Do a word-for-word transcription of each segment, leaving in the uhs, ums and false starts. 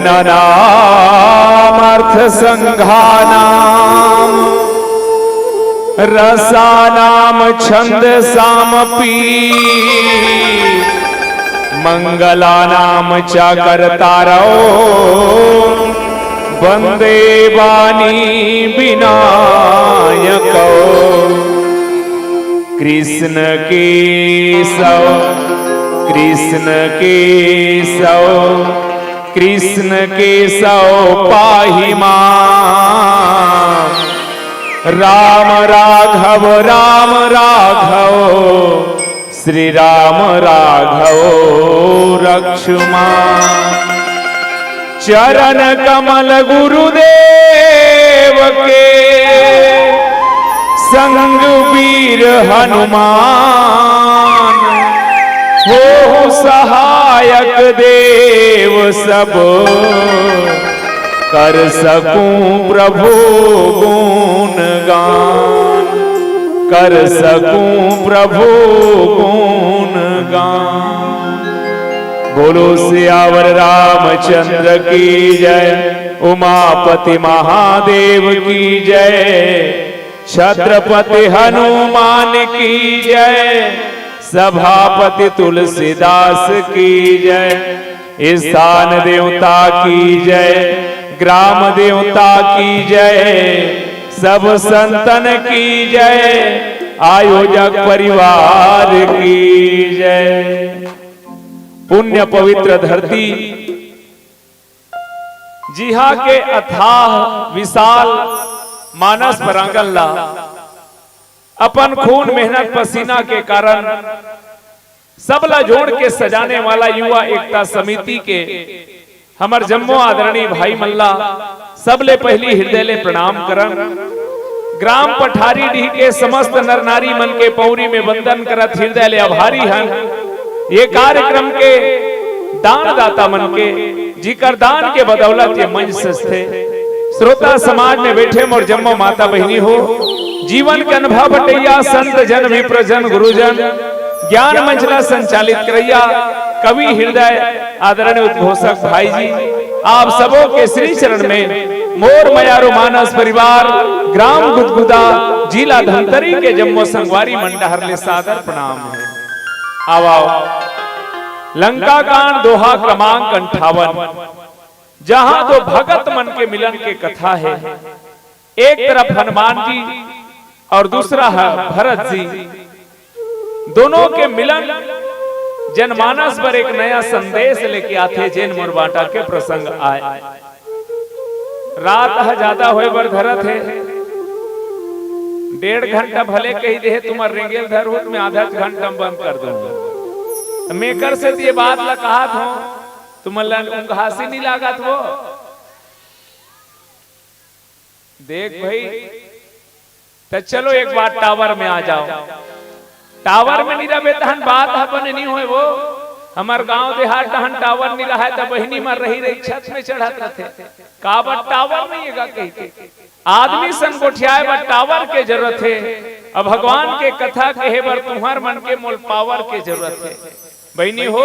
नानामर्थसङ्घानां रसानां छन्दसामपि। मङ्गलानां चाकर्तारौ वन्दे वाणी विनायकौ। कृष्ण केशव, कृष्ण केशव, कृष्ण केशव पाहि मां। राम राघव, राम राघव, श्री राम राघव रक्ष मां। चरण कमल गुरुदेव के, संग वीर हनुमान, होहु सहायक देव सब, कर सकूं प्रभु गुणगान, कर सकूं प्रभु गुणगान। बोलो सियावर रामचंद्र की जय, उमापति महादेव की जय, छत्रपति हनुमान की जय, सभापति तुलसीदास की जय, स्थान देवता की जय, ग्राम देवता की जय, सब संतन की जय, आयोजक परिवार की जय। पुण्य पवित्र धरती जिहां के अथाह विशाल मानस प्रांगण ला अपन खून मेहनत पसीना के कारण सबला जोड़ के सजाने वाला युवा एकता समिति के हमर जम्मो आदरणीय भाई मन ला सबले पहिली हृदय ले प्रणाम करन। ग्राम पठारी डीह के समस्त नर नारी मन के पौरी में वंदन करत हृदय ले आभारी हन। ये कार्यक्रम के दानदाता मन के, जिकर दान के बदौलत ये मंच सजथे। श्रोता समाज में बैठे मोर जम्मो माता बहिनी हो, जीवन के अनुभव बटैया संत जन, विप्र जन, गुरुजन, ज्ञान मंच ला संचालित करैया कवि हृदय आदरणीय उद्घोषक भाई जी, आप सबो के श्री चरण में मोर मयारू मानस परिवार, ग्राम गुदगुदा, जिला धमतरी के जम्मो संगवारी मन डहर ले सादर प्रणाम हे। आवा, लंका कांड दोहा क्रमांक अंठावन, जहां दो भगत मन के मिलन के कथा हे। एक तरफ हनुमान जी और दूसरा है भरत जी। दोनों के मिलन जनमानस बर एक नया संदेश लेके आथे, जेन मोर बांटा के प्रसंग आय। रात ह ज्यादा होय बर धरत हे, डेढ़ घंटा भले कही दे हे, तुम्हर रेंगेल धरहूं त मैं आधा घंटा में बंद कर दूंगा। त मैं एकर से ये बात ला कहत हूं, तुमन ला उंघासी नहीं लागत वो? देख भाई, त चलो एक बार टावर में आ जाओ। टावर में नहीं रहबे तहन बात ह बने नहीं होय वो। हमर गांव देहात तहन टावर नहीं रहे त बहिनी मन रही रही छत में चढ़त रहथे। काबर टावर नहीं हे गा कहिके। आदमी संग गोठियाए बर टावर के जरूरत हे। अब भगवान के कथा कहे बर तुम्हर मन के मोल पावर के जरूरत हे। बहिनी हो,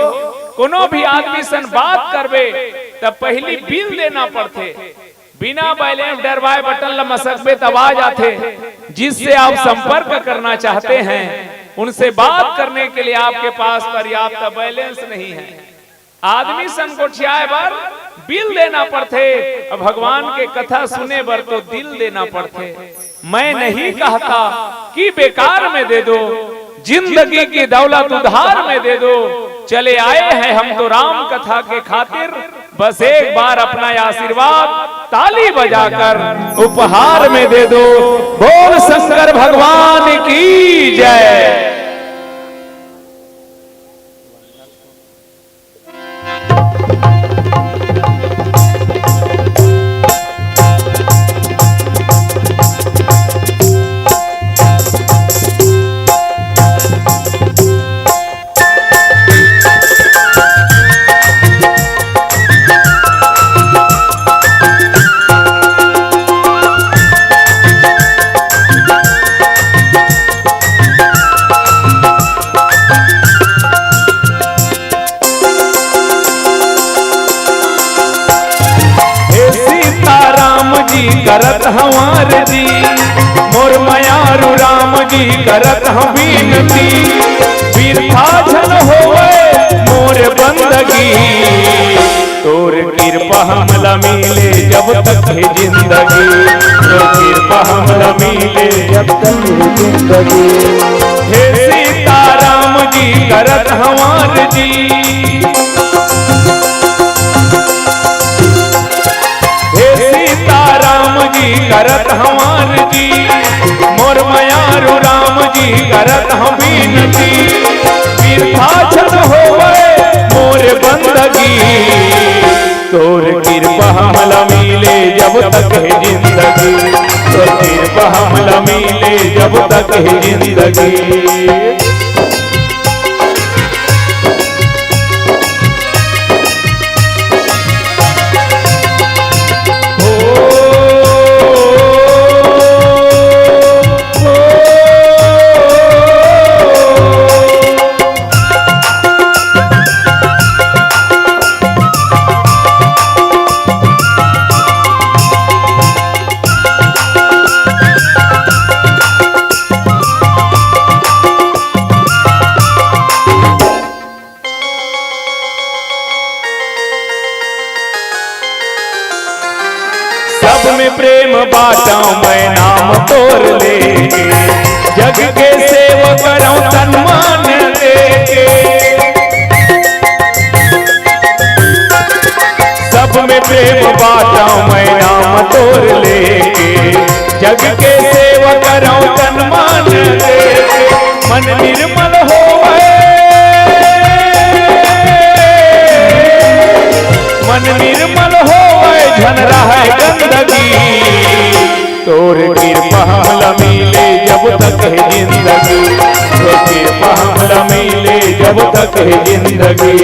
कोनो भी आदमी सन बात करबे त पहिली बिल देना पड़थे। बिना बैलेंस डरवाए बटन ल मसकबे त आवाज आथे। जिससे आप संपर्क करना चाहते हैं, उनसे बात करने के लिए आपके पास पर्याप्त बैलेंस नहीं है। आदमी सन गोठियाए बर बिल देना पड़थे, अउ भगवान के कथा सुने बर तो दिल देना पड़थे। मैं नहीं कहता कि बेकार में दे दो, जिंदगी की दौलत उधार में दे दो। चले आए हैं हम तो राम कथा के खातिर, बस एक बार अपना आशीर्वाद ताली बजाकर उपहार में दे दो। बोल शंकर भगवान की जय। करत हंवर जी, मोर मयारू राम जी करत हंव बिनती, बिरथा झन होवय मोर बंदगी। तोर किरपा हमला मिले जब तक हे जिंदगी, तोर किरपा हमला मिले जब तक हे जिंदगी। हे सीताराम जी करत हंवर जी, हे सीताराम जी करत हंवर जी, मोर मयारू राम जी करत हंव बिनती, बिरथा झन होवय मोर बंदगी। तोर किरपा हमला मिले जब तक हे जिंदगी, तोर किरपा हमला मिले जब तक हे जिंदगी। सब में प्रेम बांटंव मैं नाम तोर लेके, जग के सेवा करंव तन मन देके। सब में प्रेम बांटंव मैं नाम तोर लेके, जग के सेवा करंव तन मन देके। मन निर्मल होवय, मन निर्मल होवय, झन रहय गंदगी। तोर किरपा हमला मिले जब तक हे जिंदगी, तोर किरपा हमला मिले जब तक हे जिंदगी।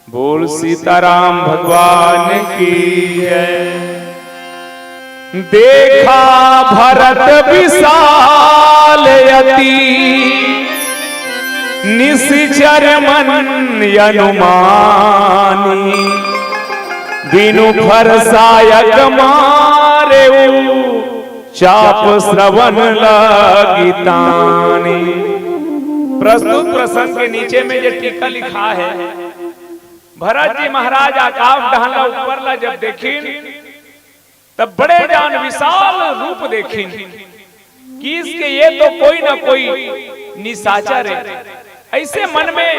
बोल सीताराम भगवान की जय। देखा भरत विशाल अति, निसिचर मन अनुमानी। बिनु फरसायक मारेउ, चाप श्रवण लगी तानी। प्रस्तुत प्रसंग के नीचे में ये टीका लिखा है, भरत जी महाराज आकाश डहन ला ऊपर ला जब देखिन, तब बड़े जान विशाल रूप देखिन, कि इसके ये तो कोई ना कोई निशाचर है। ऐसे मन में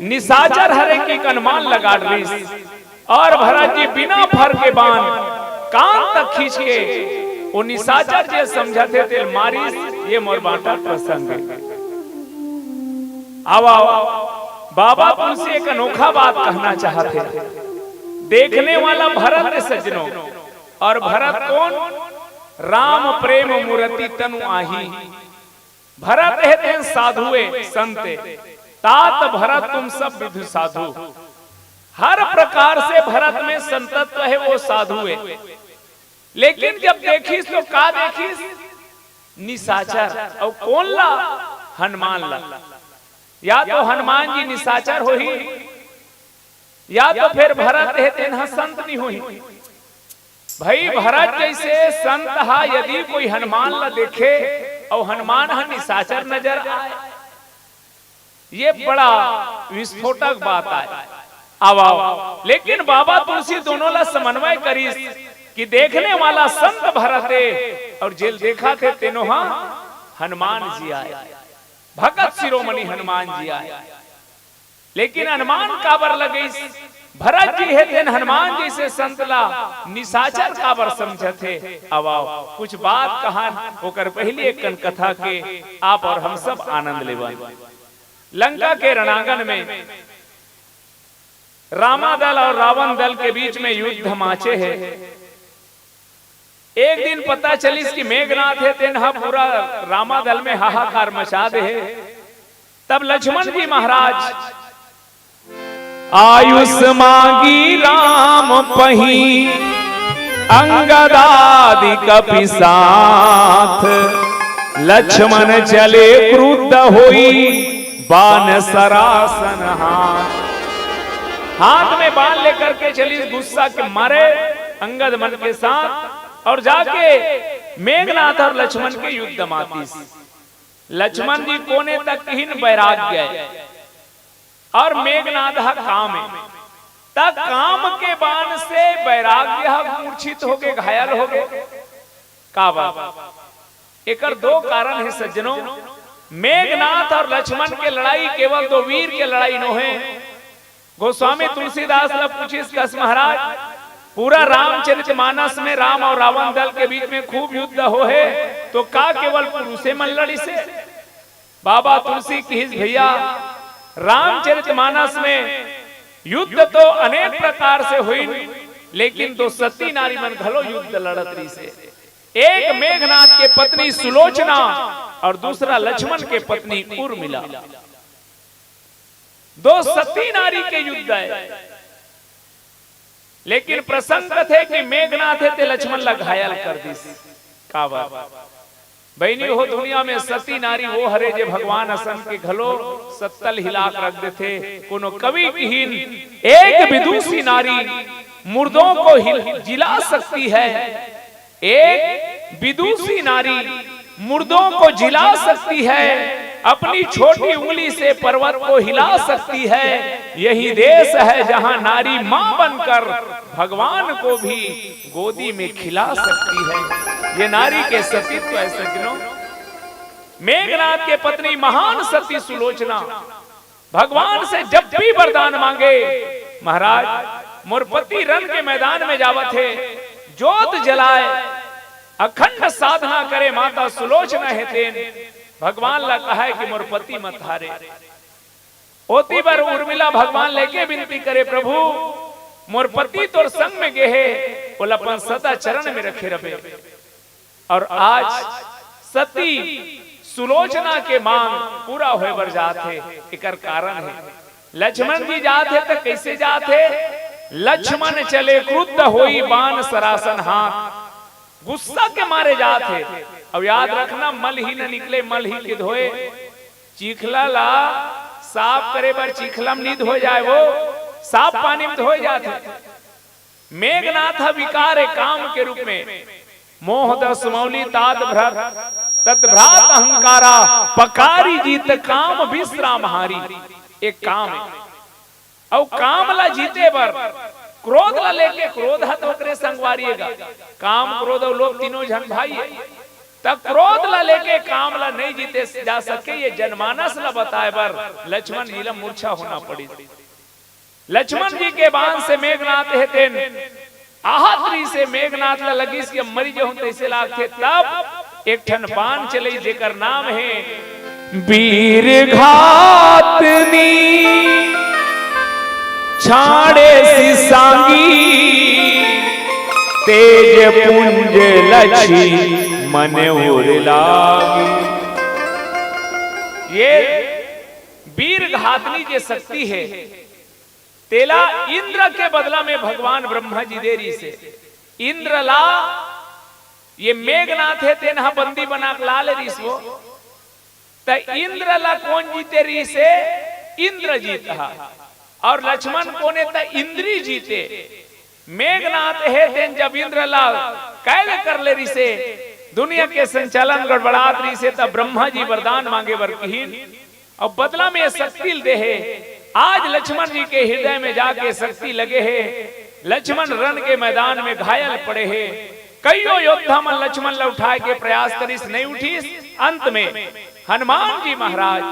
निशाचर हरे की अनुमान लगा डरिस। और भरत जी बिना फर के बाण कान तक खींच के वो निशाचर जे समझत हे तेल मारिस। ये मोर बांटा प्रसंग है। आवा, आवा, बाबा तुलसी एक अनोखा बात कहना चाहत हे। देखने वाला भरत हे सज्जनों, और भरत कौन? राम प्रेम मूरति तनु आही। भरत हे तेन साधुए संते, तात भरत तुम सब विधु साधु। हर प्रकार से भरत में संतत्व हे, वो साधुए। लेकिन जब देखिस तो का देखिस? निशाचर। अउ कौन ला? हनुमान ला। या तो हनुमान जी निशाचर होही, या तो फिर भरत हे तेन ह संत नहीं होही। भाई, भरत जैसे संत हा यदि कोई हनुमान ला देखे अउ हनुमान ह निशाचर नजर आए, ये बड़ा विस्फोटक बात आए। आवा, आवा। लेकिन बाबा तुलसी दोनों ला समन्वय करिस कि देखने वाला संत भरत हे अउ जेल देखत हे तेनो हा हनुमान जी आए, भगत शिरोमणि हनुमान जी आए। लेकिन अनुमान काबर लगइस? भरत जी हे तेन हनुमान जैसे संत ला निशाचर काबर समझत हे? आवा, आवा, कुछ बात कहन, ओकर पहली एक कन कथा के आप और हम सब आनंद लेवन। लंका के रणांगन में रामा दल और रावण दल के बीच में युद्ध माचे हे। एक दिन पता चलिस कि मेघनाथ हे, तेन ह पूरा रामा दल में हाहाकार मचा दे हे। तब लक्ष्मण जी महाराज आयुष मांगी राम पही, अंगदादि कपि साथ। लक्ष्मण चले क्रुद्ध होई, बाण सरासन हाथ। हाथ में बाण लेकर के चलिस गुस्सा के मारे अंगद मन के साथ, और जाके मेघनाथ और लक्ष्मण के युद्ध मातिस। लक्ष्मण जी कोने तक किहिन, वैराग्य हे, और मेघनाथ ह काम हे। त काम के बाण से वैराग्य ह मूर्छित होके घायल होगे। का बात? एकर दो कारण हे सज्जनों। मेघनाथ और लक्ष्मण के लड़ाई केवल दो वीर के लड़ाई नोहे। गोस्वामी तुलसीदास ला पूछिस, कस महाराज, पूरा रामचरित मानस में राम और रावण दल के बीच में खूब युद्ध होहे, तो का केवल पुरुषे मन लड़िसे? बाबा तुलसी किहिस, भैया, रामचरित मानस में युद्ध तो अनेक प्रकार से होइन, लेकिन दो सती नारी मन घलो युद्ध लड़त रहिसे। एक मेघनाथ के पत्नी सुलोचना और दूसरा लक्ष्मण के पत्नी उर्मिला। दो सती नारी के युद्ध हे, लेकिन प्रसंग कथे कि मेघनाथ हे ते लक्ष्मण ला घायल कर दिस। काबर? बहिनी हो, दुनिया में सती नारी वो हरे जे भगवान असन के घलो सत्तल हिला के रख देथे। कोनो कवि किहिन, एक विदुषी नारी मुर्दों को हिल, जिला सकती है, एक विदुषी नारी मुर्दों को जिला सकती है, अपनी छोटी उंगली से पर्वत को हिला सकती है। यही देश है जहां नारी मां बनकर भगवान को भी गोदी में खिला सकती है। ये नारी के सतीत्व है सज्जनों। मेघनाथ के पत्नी महान सती सुलोचना भगवान से जब भी वरदान मांगे, महाराज, मोर पति रण के मैदान में जावत हे, जोत जलाए, अखंड साधना करे, माता सुलोचना हे तेन भगवान ला कहे कि मोर पति मत हारे। ओती बर उर्मिला भगवान लेके विनती करे, प्रभु, मोर पति तोर संग में गे हे, ओला अपन सदा चरण में रखे रहे। और आज सती सुलोचना के मांग पूरा होय बर जात हे। एकर कारण हे, लक्ष्मण जी जात हे त कइसे जात हे? लक्ष्मण चले क्रुद्ध होई, बाण सरासन हाथ। गुस्सा के मारे जात हे। अब याद रखना, मल ही न निकले, मल ही के धोए। चीखला ला साफ करे बर चीखला म नी धोए जाए, वो साफ पानी म धोए जात हे। मेघनाथ ह विकार हे काम के रूप में। मोह दस मौली तात भ्रत, तत भ्रात अहंकारा, पकारी जीत काम विश्राम हारी। एक काम हे। अउ काम ला जीते बर क्रोध ला लेके, क्रोध ह तो ओकरे संगवारी हे गा। काम, क्रोध अउ लोभ तीनों झन भाई हे। त क्रोध ला लेके काम ला नहीं जीते जा सके, ये जनमानस ला बताए बर लक्ष्मण जी ला मूर्छा होना पड़ी। लक्ष्मण जी के बाण से मेघनाथ हे तेन आहत रहिसे, मेघनाथ ला लगिस कि अब मरी जहूं तइसे लागथे। तब एक ठन बाण चले जेकर नाम हे वीर घातनी, छाड़े सिसांगी तेज पुंज लक्ष्मण उर लागी। ये वीर घातनी जे शक्ति हे, तेला इंद्र के बदला में भगवान ब्रह्मा जी दे रहिसे। इंद्र ला ये मेघनाथ हे तेन ह बंदी बना के ला ले रहिस वो। त इंद्र ला कोन जीते रहिसे? इंद्रजीत ह। और लक्ष्मण कोन हे? त इंद्री जीते। मेघनाथ हे तेन जब इंद्र ला कैद कर ले रहिसे, दुनिया के संचालन गड़बड़ात रहिसे, त ब्रह्मा जी वरदान मांगे बर किहिन। अउ बदला में ये शक्ति ल दे हे। आज लक्ष्मण जी के हृदय में जाके शक्ति लगे हे। लक्ष्मण रण के मैदान में घायल पड़े हे। कइयो योद्धा मन लक्ष्मण ल उठाए के प्रयास करिस, नहीं उठिस। अंत में हनुमान जी महाराज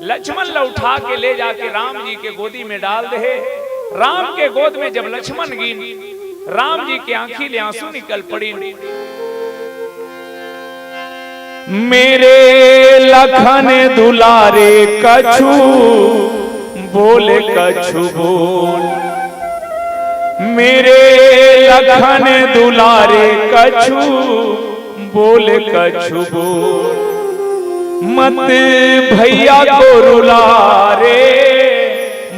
लक्ष्मण ल उठा के ले जाके राम जी के गोदी में डाल दे हे। राम के गोद में जब लक्ष्मण गिन, राम जी के आंखी ले आंसू निकल पड़िन। मेरे लखन दुलारे कछु बोल कछु बोल, मेरे लखन दुलारे, कछु बोल, कछु बोल, मत भैया को रुला रे,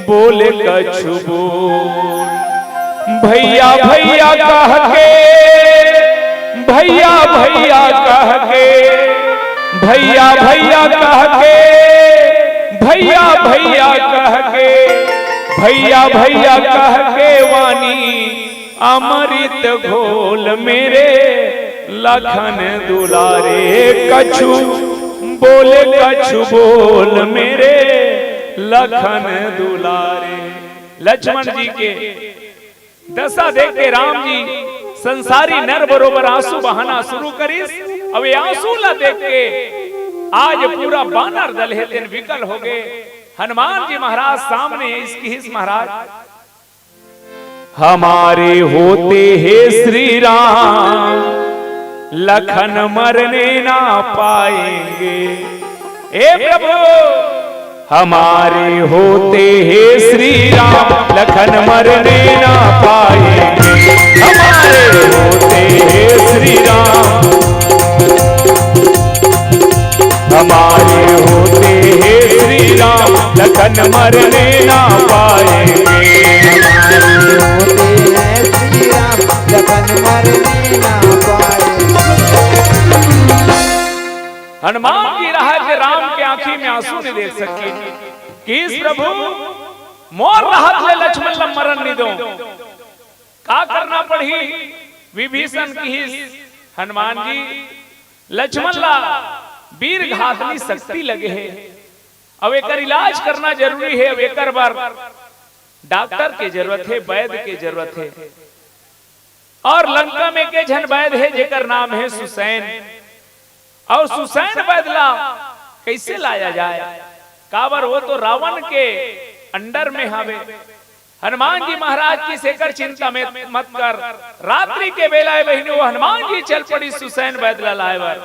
बोल कछु बोल। भैया भैया कह के, भैया भैया कह के, भैया भैया कह के, भैया भैया कह के, भैया भैया कह के वाणी अमृत घोल, मेरे लखन दुलारे। कछु बोल, कछु बोल, मेरे लखन दुलारे। लक्ष्मण जी के दशा देख के राम जी संसारी नर बरोबर आंसू बहाना शुरू करिस। अब ये आंसू ला देख के आज पूरा बानर दल हे तेन विकल हो गए। हनुमान जी महाराज सामने हे, इस किहिस महाराज, हमारे होते हे श्री राम, लखन मरने ना पाएंगे। हे प्रभु, हमारे होते हे श्री राम, लखन मरने ना पाएंगे। हमारे होते हे श्री राम, हमारे होते हे श्री राम, लखन मरने ना पाएंगे। हमारे होते हे श्री राम, लखन मरने ना पाएंगे। हनुमान जी रहत हे राम के आंखी में आंसू नहीं देख सके। किहिस प्रभु, मोर रहत ले लक्ष्मण ला मरन नहीं दो। का करना पड़ही? विभीषण किहिस, हनुमान जी, लक्ष्मण ला वीर घातनी शक्ति लगे हे, अब एकर इलाज करना जरूरी हे। अब एकर बर डॉक्टर के जरूरत हे, वैद्य के जरूरत हे। और लंका में के झन वैद्य हे जेकर नाम हे सुसैन। और सुसैन वैद्य ला कैसे लाया जाए? काबर वो तो रावण के अंडर में हवे। हनुमान जी महाराज किहिस एकर चिंता में मत कर, रात्रि के बेला ए बहिनी वो हनुमान जी चल पड़िस सुसैन वैद्य ला लाए बर।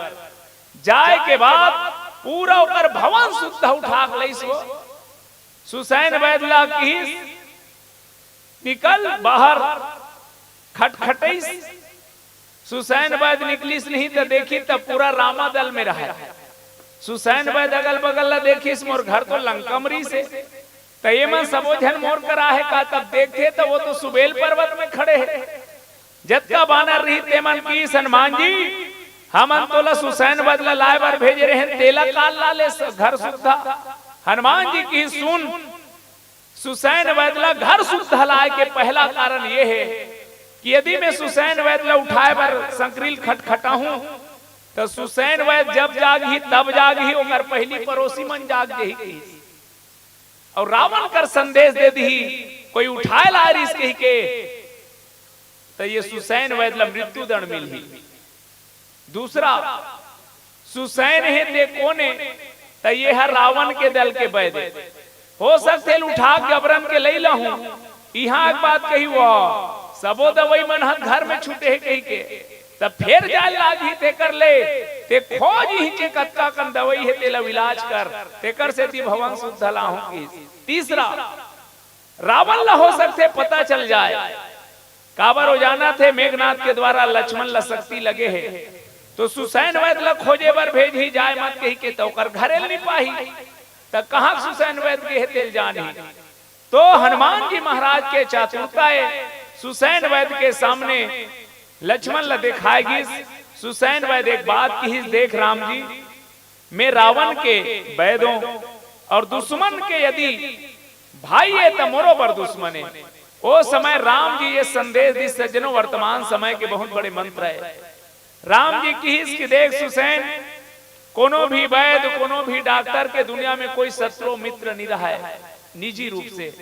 जाए के बाद पूरा ओकर भवन सुद्धा उठा के लइस वो। सुसैन वैद्य ला किहिस, निकल बाहर, खटखटइस। सुसैन वैद्य निकलिस नहीं त देखिस त पूरा रामा दल में रहय। सुसैन वैद्य अगल बगल ला देखिस, मोर घर तो लंका म रिहिस हे, त ये मन सबो झन मोर करा हे का? तब देखथे त वो तो सुबेल पर्वत में खड़े हे। जतका बानर रिहिस ते मन किहिस, हनुमान जी, हमन तोला सुसैन वैद्य ला लाए बर भेजे रहेन, तेला काल ला ले घर सुद्धा। हनुमान जी किहिस, सुन, सुसैन वैद्य ला घर सुद्धा लाए के पहला कारण ये हे कि यदि मैं सुसैन वैद्य ला उठाए बर संकरी ल खटखटाहूं, त सुसैन वैद्य जब जागही, तब जागही, ओकर पहिली पड़ोसी मन जाग जही कहिस। अउ रावण कर संदेश दे दिही, कोई उठाए ला रिहिस कहिके, त ये सुसैन वैद्य ला मृत्युदंड मिलही। दूसरा, सुसैन हे ते कोन ए? त ये ह रावण के दल के वैद्य ए। हो सकथे ल उठा के जबरन के लई लाहूं। इहां एक बात कही, वो सबो दवई मन ह घर में छूटे हे कहिके, त फेर जाए लागही तेकर ले, ते खोज इहिंचे कतका कन दवई हे, तेला इलाज कर, तेकर सेती भवन सुद्धा लाहूं किहिस। तीसरा, रावण ला हो सकथे पता चल जाए, काबर वो जानथे मेघनाथ के द्वारा लक्ष्मण ला शक्ति लगे हे, तो सुसैन वैद्य ला खोजे बर भेजही, जाए मत कहिके, त ओकर घरे ल नी पाही, त कहां सुसैन वैद्य गे हे तेल जानही। तो हनुमान जी महाराज के चातुरता ए, सुसैन वैद्य के सामने लक्ष्मण ला देखाए गिस। सुसैन वैद्य एक बात किहिस, देख राम जी, मैं रावण के वैद्य ओं, और दुश्मन के यदि भाई ए त मोरो बर दुश्मन ए। ओ समय राम जी ये संदेश दिस, सज्जनों, वर्तमान समय के बहुत बड़े मंत्र ए। राम जी किहिस कि देख सुसैन, कोनो भी वैद्य, कोनो भी डॉक्टर के दुनिया में कोई शत्रु मित्र नहीं रहय, निजी रूप से।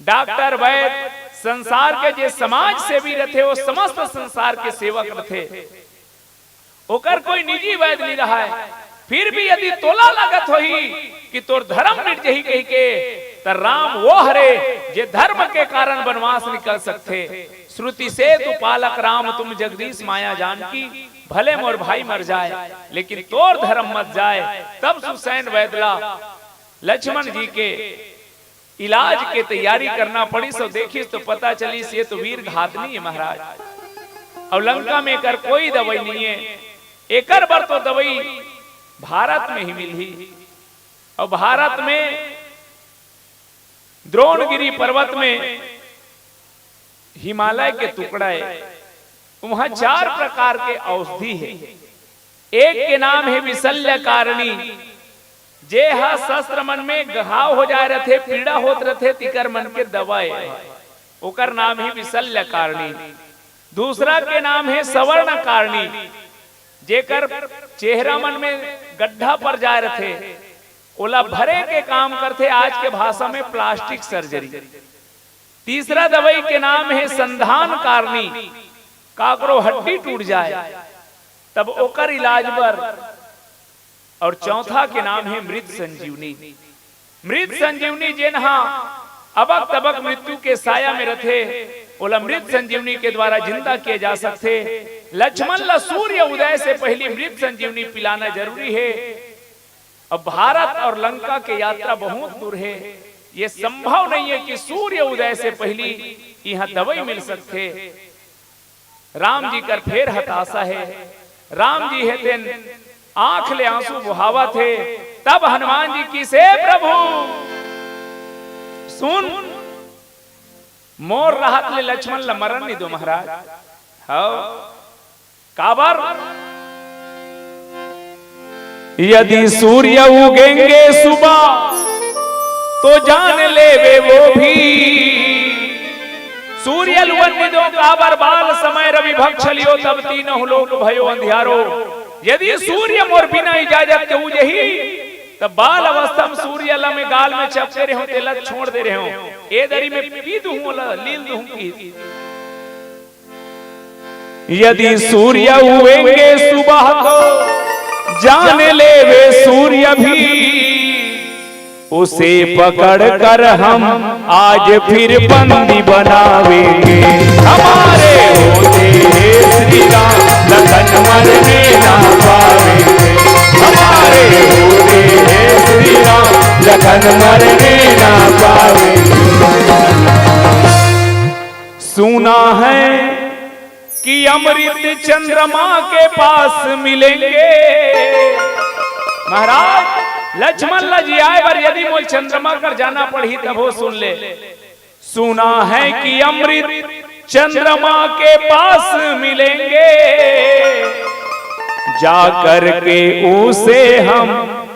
डॉक्टर वैद्य संसार के जे समाज सेवी रथे, वो समस्त संसार के सेवक रथे। ओकर कोई निजी वैद्य नहीं रहय। फिर भी यदि तोला लगत होही कि तोर धर्म मिट जही कहिके, त राम वो हरे जे धर्म के कारण वनवास निकल सकथे। श्रुति सेतु पालक राम तुम जगदीश माया जानकी, भले मोर भाई मर जाए लेकिन तोर धर्म मत जाए। तब सुसैन वैद्य ला लक्ष्मण जी के इलाज के तैयारी करना पड़िस अउ देखिस तो पता चलिस ये तो वीर घातनी हे महाराज। अउ लंका में एकर कोई दवाई नहीं हे। एकर बर तो दवाई भारत में ही मिलही। अउ भारत में द्रोणगिरी पर्वत में हिमालय के टुकड़ा हे, उहाँ चार प्रकार के औषधि हे। एक के नाम हे विशल्य कारणी, जे ह शस्त्र मन में घाव हो जाए रथे, पीड़ा होत रथे, तिकर मन के दवा हे, ओकर नाम हे विशल्य कारणी। दूसरा के नाम हे सवर्ण कारणी, जेकर चेहरा मन में गड्ढा पर जाए रथे, ओला भरे के काम करथे, आज के भाषा में प्लास्टिक सर्जरी। तीसरा दवाई के नाम हे संधान कारणी, काकरो हड्डी टूट जाए तब ओकर इलाज बर। अउ चौथा के नाम हे मृत संजीवनी। मृत संजीवनी जेन हा अबक तबक मृत्यु के साया में रथे, ओला मृत संजीवनी के द्वारा जिंदा किया जा सकथे। लक्ष्मण ला सूर्य उदय से पहिली मृत संजीवनी पिलाना जरूरी हे। अब भारत अउ लंका के यात्रा बहुत दूर हे, ये संभव नहीं हे कि सूर्य उदय से पहिली इहाँ दवाई मिल सकथे। राम जी कर फेर हताशा हे। राम जी हे तेन आंख ले आंसू बोहावत हे। तब हनुमान जी किहिस, "हे प्रभु, सुन, मोर रहत ले लक्ष्मण ल मरन नइ दो महाराज।" हव, काबर? यदि सूर्य उगेंगे सुबह तो जान लेवे वो भी। सूर्य ल उगन नइ दो, काबर? बाल समय रवि भक्ष लियो, तब तीनों लोक भयो अंधियारो। यदि सूर्य मोर बिना इजाजत के उगही, तब बाल अवस्था में सूर्य ल मैं गाल में चपके रेहेंव, तेला छोड़ दे रेहेंव, ए दरी में पी दूहूं, ओला लील दूहूं कि यदि सूर्य उगेंगे सुबह तो जान लेवे सूर्य भी, उसे पकड़कर हम आज फिर बंदी बनावेंगे। हमारे होते हैं श्री राम, लखन मरने ना पावेंगे। हमारे होते हैं श्री राम, लखन मरने ना पावेंगे। सुना है कि अमृत चंद्रमा के पास मिलेंगे। महाराज, लक्ष्मण ल जियाए बर यदि मोल चंद्रमा कर जाना पड़ही, तभो सुन ले। सुना है कि अमृत चंद्रमा के पास मिलेंगे, जा करके उसे हम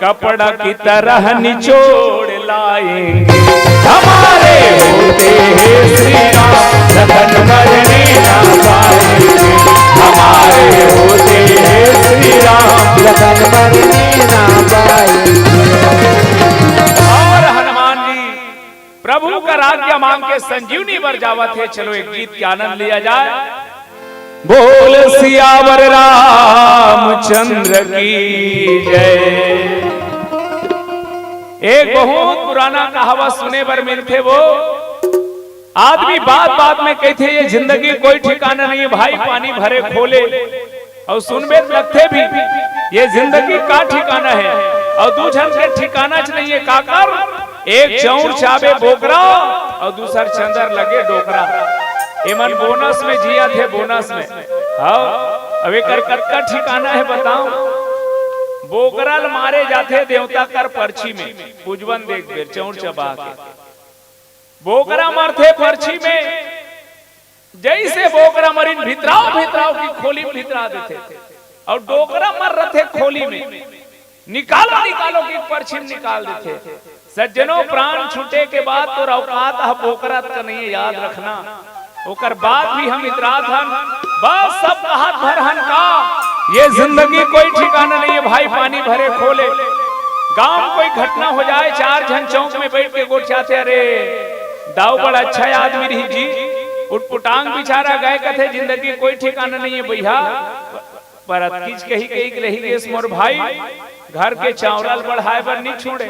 कपड़ा की तरह निचोड़ लाएंगे। हमारे होते हैं श्री राम, लखन मरने ना पाएंगे। हमारे होते हैं श्री राम, लखन मरने ना पाएंगे। अउ हनुमान जी प्रभु कर आज्ञा मांग के संजीवनी बर जावत हे। चलो एक गीत के आनंद लिया जाए। बोल सियावर रामचंद्र की जय। एक बहुत पुराना कहावत सुने बर मिलथे, वो आदमी बात बात में कहिथे, ये जिंदगी कोई ठिकाना नहीं हे भाई, पानी भरे खोले। अउ सुनबे त लगथे भी, ये जिंदगी का ठिकाना हे? अउ दू झन के ठिकानाच नहीं हे, काकर? एक चौंर चाबे बोकरा अउ दूसर चंदर लगे डोकरा। एमन बोनस में जियत हे, बोनस में। हव, अब एकर कतका ठिकाना हे बताओ? बोकरा ल मारे जाथे देवता कर परछी में, पूजवन देख बेर चौंर चबा के। बोकरा मरथे परछी में, जइसे बोकरा मरिन भितराव भितराव की खोली में भितरा देथे, अउ डोकरा मर रथे खोली में, निकालो निकालो की परछी में निकाल देथे। सज्जनों, प्राण छूटे के बाद तोर औकात ह बोकरा तक नहीं हे, याद रखना। ओकर बाद भी हम इतरात हन, बस सब कहत भर हन का, ये जिंदगी कोई ठिकाना नहीं हे भाई, पानी भरे खोले। गांव में कोई घटना हो जाए, चार झन चौक में बैठ के गोठियाथे, अरे दाऊ बड़ा अच्छा आदमी रही जी, उटपुटांग बिचारा गए, कथे जिंदगी कोई ठिकाना नहीं हे भैया। पर अतकीच कही कही के रही गेस मोर भाई, घर के चावरा ल बढ़ाए बर नी छोड़े,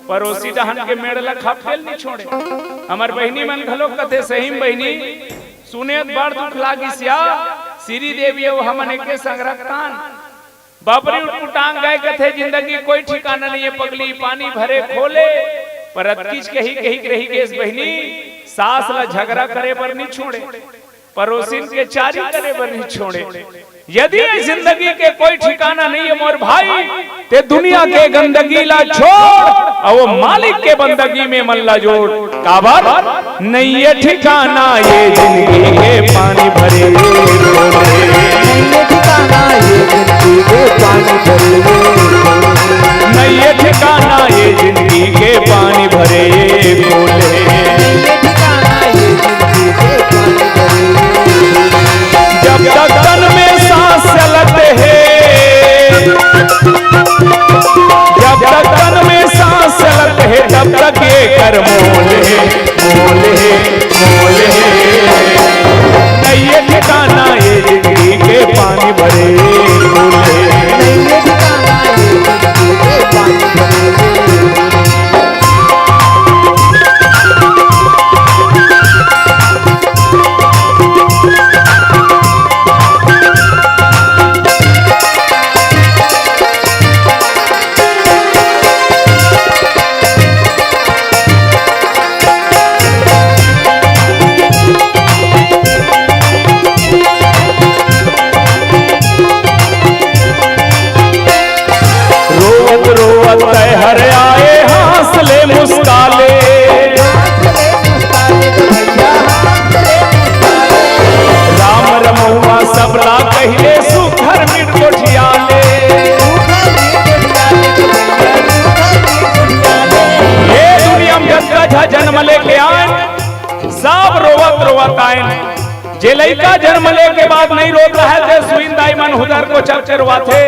परोसी डहन के मेड़ ल खपटे ल नी छोड़े। हमर बहिनी मन घलो कथे, सही में बहिनी, सुने त बड़ दुख लागिस या, श्री देवी अउ हमन एके संग रखथन। बाबरी उटपुटांग गए कथे, जिंदगी कोई ठिकाना नहीं हे पगली, पानी भरे खोले। पर अतकीच कही, कही के रहि गेस बहिनी, सास ला झगरा करे बर नी छोड़े, परोसिन के चारी करे बर नी छोड़े। यदि ये जिंदगी के कोई ठिकाना नहीं है मोर भाई, ते दुनिया के गंदगी ला छोड़ अउ वो मालिक के बंदगी में मन ला जोड़। काबर? नहीं ये ठिकाना ये जिंदगी के पानी भरे। नहीं ये ठिकाना ये जिंदगी के पानी भरे। नहीं ये ठिकाना ये जिंदगी के पानी भरे। नहीं ये ठिकाना ये जिंदगी के पानी भरे। जब तक तन में सांस चलत हे, जब तक तन में सांस चलत हे, तब तक ये कर मोल हे, मोल हे, मोल हे। नहीं ये ठिकाना ये जिंदगी के पानी भरे, मोल हे। नहीं ये ठिकाना ये जिंदगी के पानी भरे। रोवत रोवत तैं हर आए, हाँस ले मुस्का ले। राम रमउवा सबला कहिले, सुघर मिठ गोठिया ले। ये दुनिया में जतका झा जनम लेके आए, सब रोवत रोवत आए। जे लइका जनम ले के बाद नहीं रोत रहय, ते सुइन दाई मन हुदर कोचर के रोवाथे।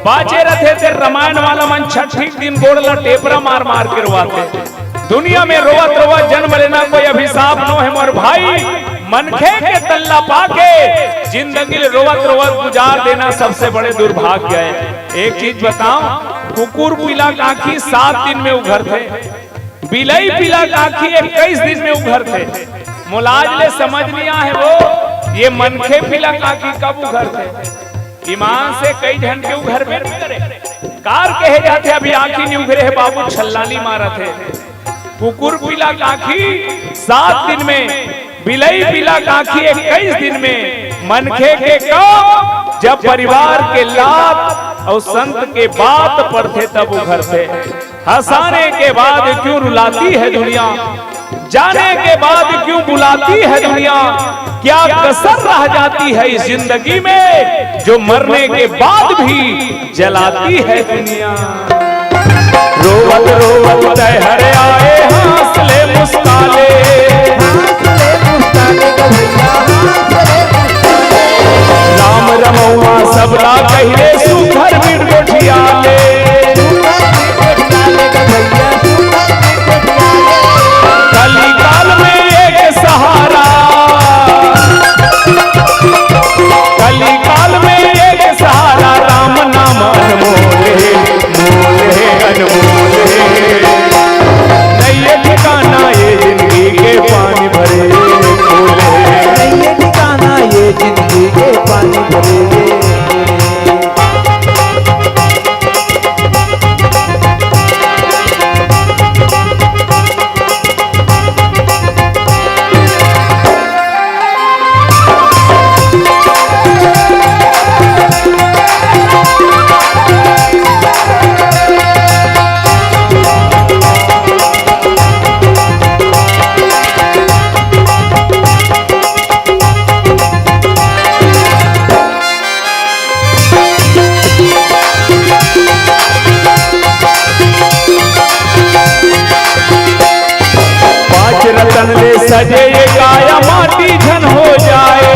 बाचे रथे ते रमायन वाला मन छठी के दिन गोड़ ला टेपरा मार मार के रोवाथे। दुनिया में रोवत रोवत जनम लेना कोई अभिशाप नो हे मोर भाई। मनखे के तल्ला पाके जिंदगी ले रोवत रोवत गुजार देना सबसे बड़े दुर्भाग्य हे। एक चीज बताओ, कुकुर पीला कांखी सात दिन में उघरथे, बिलई पीला कांखी इक्कीस दिन में उघरथे। मोला आज ले समझ नहीं आहे वो, ये मनखे पीला कांखी कब उघरथे? ईमान से कई झन के उघरबे नहीं करे। कार कहे जाथे, अभी आंखी नहीं उघरे हे बाबू, छल्लानी मारत हे। कुकुर पीला कांखी सात दिन में, बिलई पीला कांखी इक्कीस दिन में, मनखे के कब? जब परिवार के लात अउ संत के बात पड़थे तब उघरथे। हंसाने के बाद क्यों रुलाती है दुनिया, जाने के बाद क्यों बुलाती है दुनिया, क्या कसर रह जाती है इस जिंदगी में जो मरने के बाद भी जलाती है दुनिया। रोवत रोवत तैं हर आए, हाँस ले मुस्का ले। राम रमउवा सबला कहिले, सुघर मिठ गोठिया ले। कलिकाल में एक सहारा, कलिकाल में एक सहारा, राम नाम अनमोल हे, मोल हे, अनमोल हे। नहीं ये ठिकाना ये जिंदगी के पानी भरे, मोल हे। नहीं ये ठिकाना ये जिंदगी के पानी भरे। पांच रतन ले सजे ये काया, माटी झन हो जाए।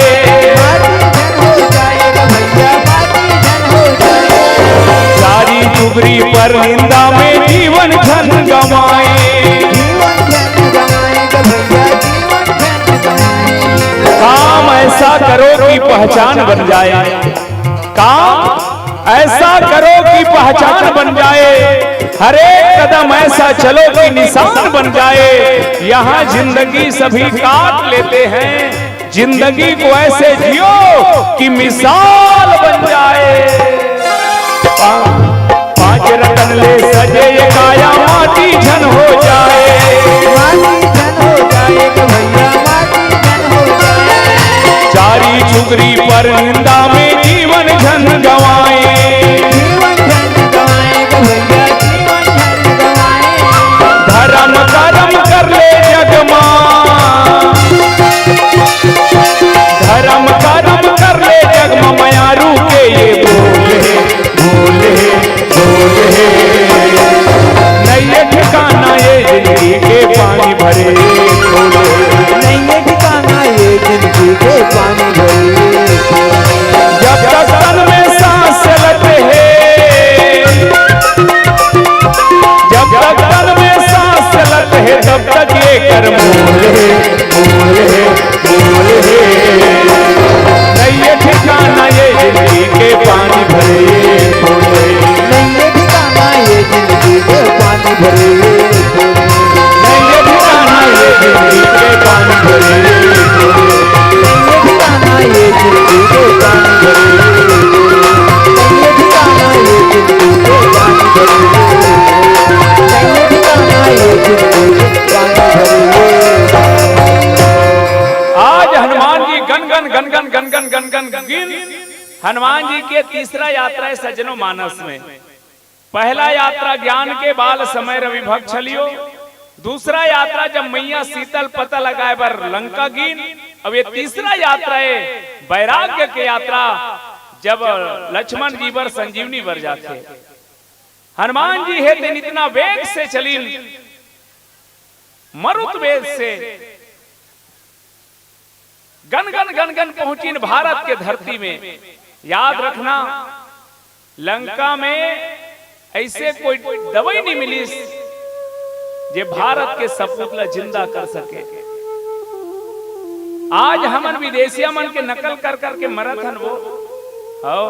चारी टुकड़ी पर निंदा में जीवन झन गंवाए। काम ऐसा करो कि पहचान बन जाए। काम ऐसा करो कि पहचान बन जाए, हर एक कदम ऐसा चलो कि निशान बन जाए। यहाँ जिंदगी सभी काट लेते हैं, जिंदगी को ऐसे जियो कि मिसाल बन जाए। पा-, पांच रतन ले सजे ये काया, माटी झन हो जाए। भरे खोले। नहीं ये ठिकाना ये जिंदगी के पानी भरे खोले। जब तक तन में सांस चलत है, जब तक तन में सांस चलत है, तब तक ये कर मोल है, मोल है, मोल है। नहीं ये ठिकाना ये जिंदगी के पानी भरे खोले। नहीं ये ठिकाना ये जिंदगी के पानी भरे खोले। नहीं ये ठिकाना ये जिंदगी के पानी भरे खोले। नहीं ये ठिकाना ये जिंदगी के पानी भरे खोले। नहीं ये ठिकाना ये जिंदगी के पानी भरे खोले। नहीं ये ठिकाना ये जिंदगी के पानी भरे खोले। आज हनुमान जी गन गन गन गन गन गन गन गन गिन। हनुमान जी के तीसरा यात्रा है सज्जनों मानस में। पहला यात्रा ज्ञान के बाल समय रवि भक्त छलियो, दूसरा यात्रा जब मैया सीतल पता लगाए बर लंका गिन, अब ये तीसरा यात्रा है वैराग्य के यात्रा, जब लक्ष्मण जी बर संजीवनी बर जाथे। हनुमान जी हे तेन इतना वेग से चलिन, मरुत वेग से गन गन गन गन पहुंचिन भारत के धरती में। याद रखना, लंका में ऐसे कोई दवाई नहीं मिलिस जे भारत के सपूत ला जिंदा कर सके। आज हमन विदेशिया मन के नकल कर करके मरत हन वो, हव।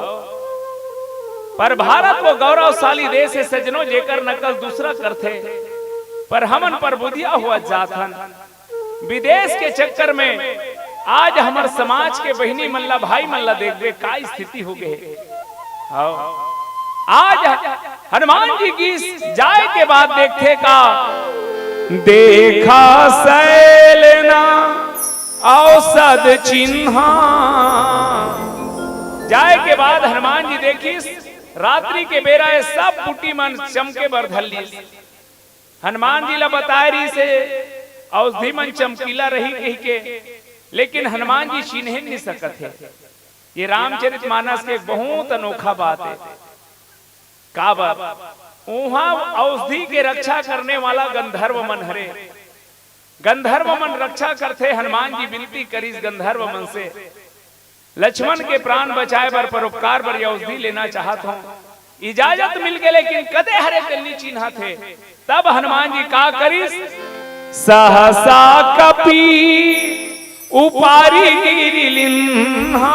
पर भारत वो गौरवशाली देश है सज्जनों, जेकर नकल दूसरा करथे, पर हमन परबुधिया होवत जात हन। विदेश के चक्कर में आज हमर समाज के बहिनी मन ला, भाई मन ला देखबे, का स्थिति हो गए हे। हव। आज हनुमान जी गिस जाए के बाद देखथे का, देखा सैलना औषध चिन्हा। जाए के बाद हनुमान जी देखिस, रात्रि के बेरा ए सब बूटी मन चमके बर धर लिस। हनुमान जी ला बताए रहिस हे, औषधि मन चमकीला रही कहिके, लेकिन हनुमान जी चिन्हे नहीं सकत हे। ये रामचरित मानस के एक बहुत अनोखा बात है। काबर? उहाँ औषधि के रक्षा करने वाला गंधर्व मन हरे। गंधर्व मन रक्षा करथे। हनुमान जी विनती करिस गंधर्व मन से, लक्ष्मण के प्राण बचाए बर, परोपकार बर ये औषधि लेना चाहत हूँ, इजाजत मिल गए, लेकिन कते हरे तेन नी चिन्हत हे। तब हनुमान जी का करिस, सहसा कपि उपारी गिरि लिन्हा।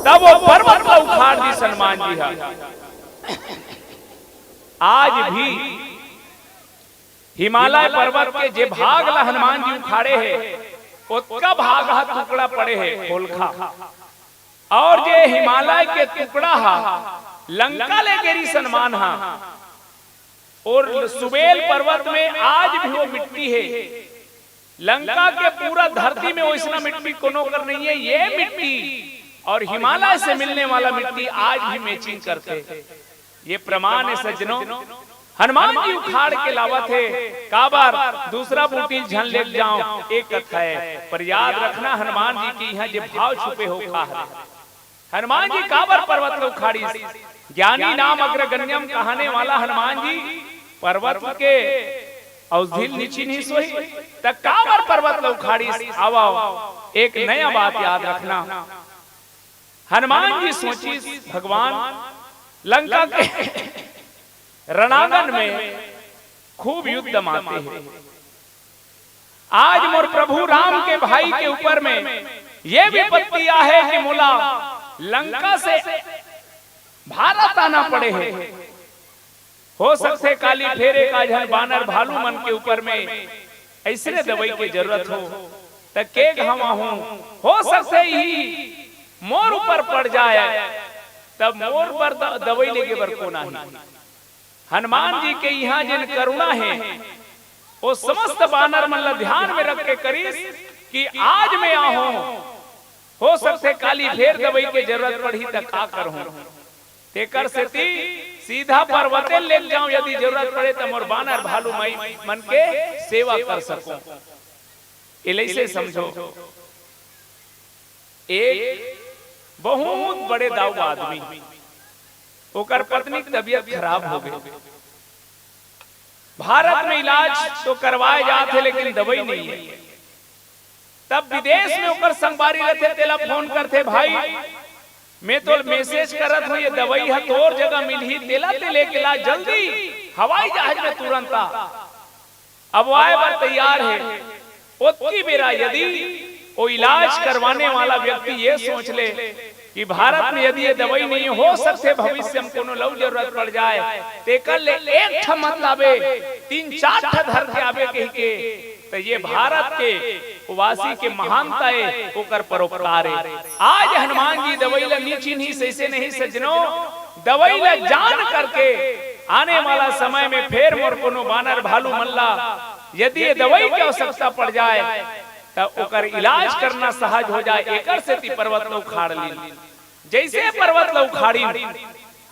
तब वो पर्वत ला उखाड़ दिस हनुमान जी हा। आज भी हिमालय पर्वत के जे भाग ला हनुमान जी उखाड़े हे, ओतका भाग हा टुकड़ा पड़े हे, खोलखा। और जे हिमालय के टुकड़ा हा लंका ले गे रिहिस हनुमान हा, और सुमेल पर्वत में आज भी वो मिट्टी हे। लंका के पूरा धरती में वैसना मिट्टी कोनो कर नहीं है। ये मिट्टी और हिमालय से मिलने वाला मिट्टी आज भी मैचिंग करथे। ये प्रमाण है सज्जनों, हनुमान जी उखाड़ के लावत हे। काबर? दूसरा बूटी झन ले जाओ, एक कथा है, पर याद रखना हनुमान जी के यहाँ जे भाव छुपे हो का हरे। हनुमान जी काबर पर्वत ला उखाड़िस? ज्ञानी नाम अग्रगण्यम कहने वाला हनुमान जी पर्वत के औषधि नी चिन्हिस होही, त काबर पर्वत ला उखाड़िस? आवव, एक नया बात याद रखना। हनुमान जी सोचिस, भगवान, लंका के रणांगन में खूब युद्ध माते हे। आज मोर प्रभु राम के भाई के ऊपर में ये विपत्ति आहे कि मोला लंका से भारत आना पड़े हे। हो सकथे काली फेर एक आझन बानर भालू मन के ऊपर में ऐसने दवाई के जरूरत हो, त के घावा हूँ, हो सकथे ही मोर ऊपर पड़ जाए, तब मोर बर द-, दवाई लेगे बर कोन आही। हनुमान जी के यहाँ जेन करुणा हे, वो समस्त बानर मन ला ध्यान में रख के करिस कि आज मैं आहूँ, हो सकथे काली फेर दवाई के जरूरत पड़ही त का करहूँ। तेकर सेती सीधा पर्वते ले जाऊं, यदि जरूरत पड़े त मोर बानर भालू माई मन के सेवा कर सकूं। एलइसे समझो, एक बहुत बड़े दाऊ आदमी, ओकर पत्नी के तबीयत खराब हो गई। भारत में इलाज तो करवाए जात हे, लेकिन दवाई नहीं है। तब विदेश में ओकर संगवारी रहथे, तेला फोन करथे, "भाई, मैं तो मैसेज करत हूँ, ये दवाई ह तोर जगह मिलही, तेला ते लेके ला जल्दी, हवाई जहाज में तुरंत आ।" अब वो आए बर तैयार हे। ओतकी बेरा यदि वो इलाज करवाने वाला व्यक्ति ये सोच ले कि भारत में यदि ये दवाई नहीं हो सकते, भविष्य में कोनो लऊ जरूरत पड़ जाए, तेकर ले एक ठा मत लाबे, तीन चार ठा धर के आबे कहि के, त ये भारत के वासी के महानता ए, ओकर परोपकार ए। आज हनुमान जी दवाई ला नी चिन्ही, सइसे नहीं सज्जनो, दवाई ला जान करके आने वाला समय में फेर मोर कोनो बानर भालू मन ला यदि ये दवाई के आवश्यकता पड़ जाए, त ओकर इलाज करना सहज हो जाए, एकर सेती पर्वत ल उखाड़ लीन। जइसे पर्वत ल उखाड़िन,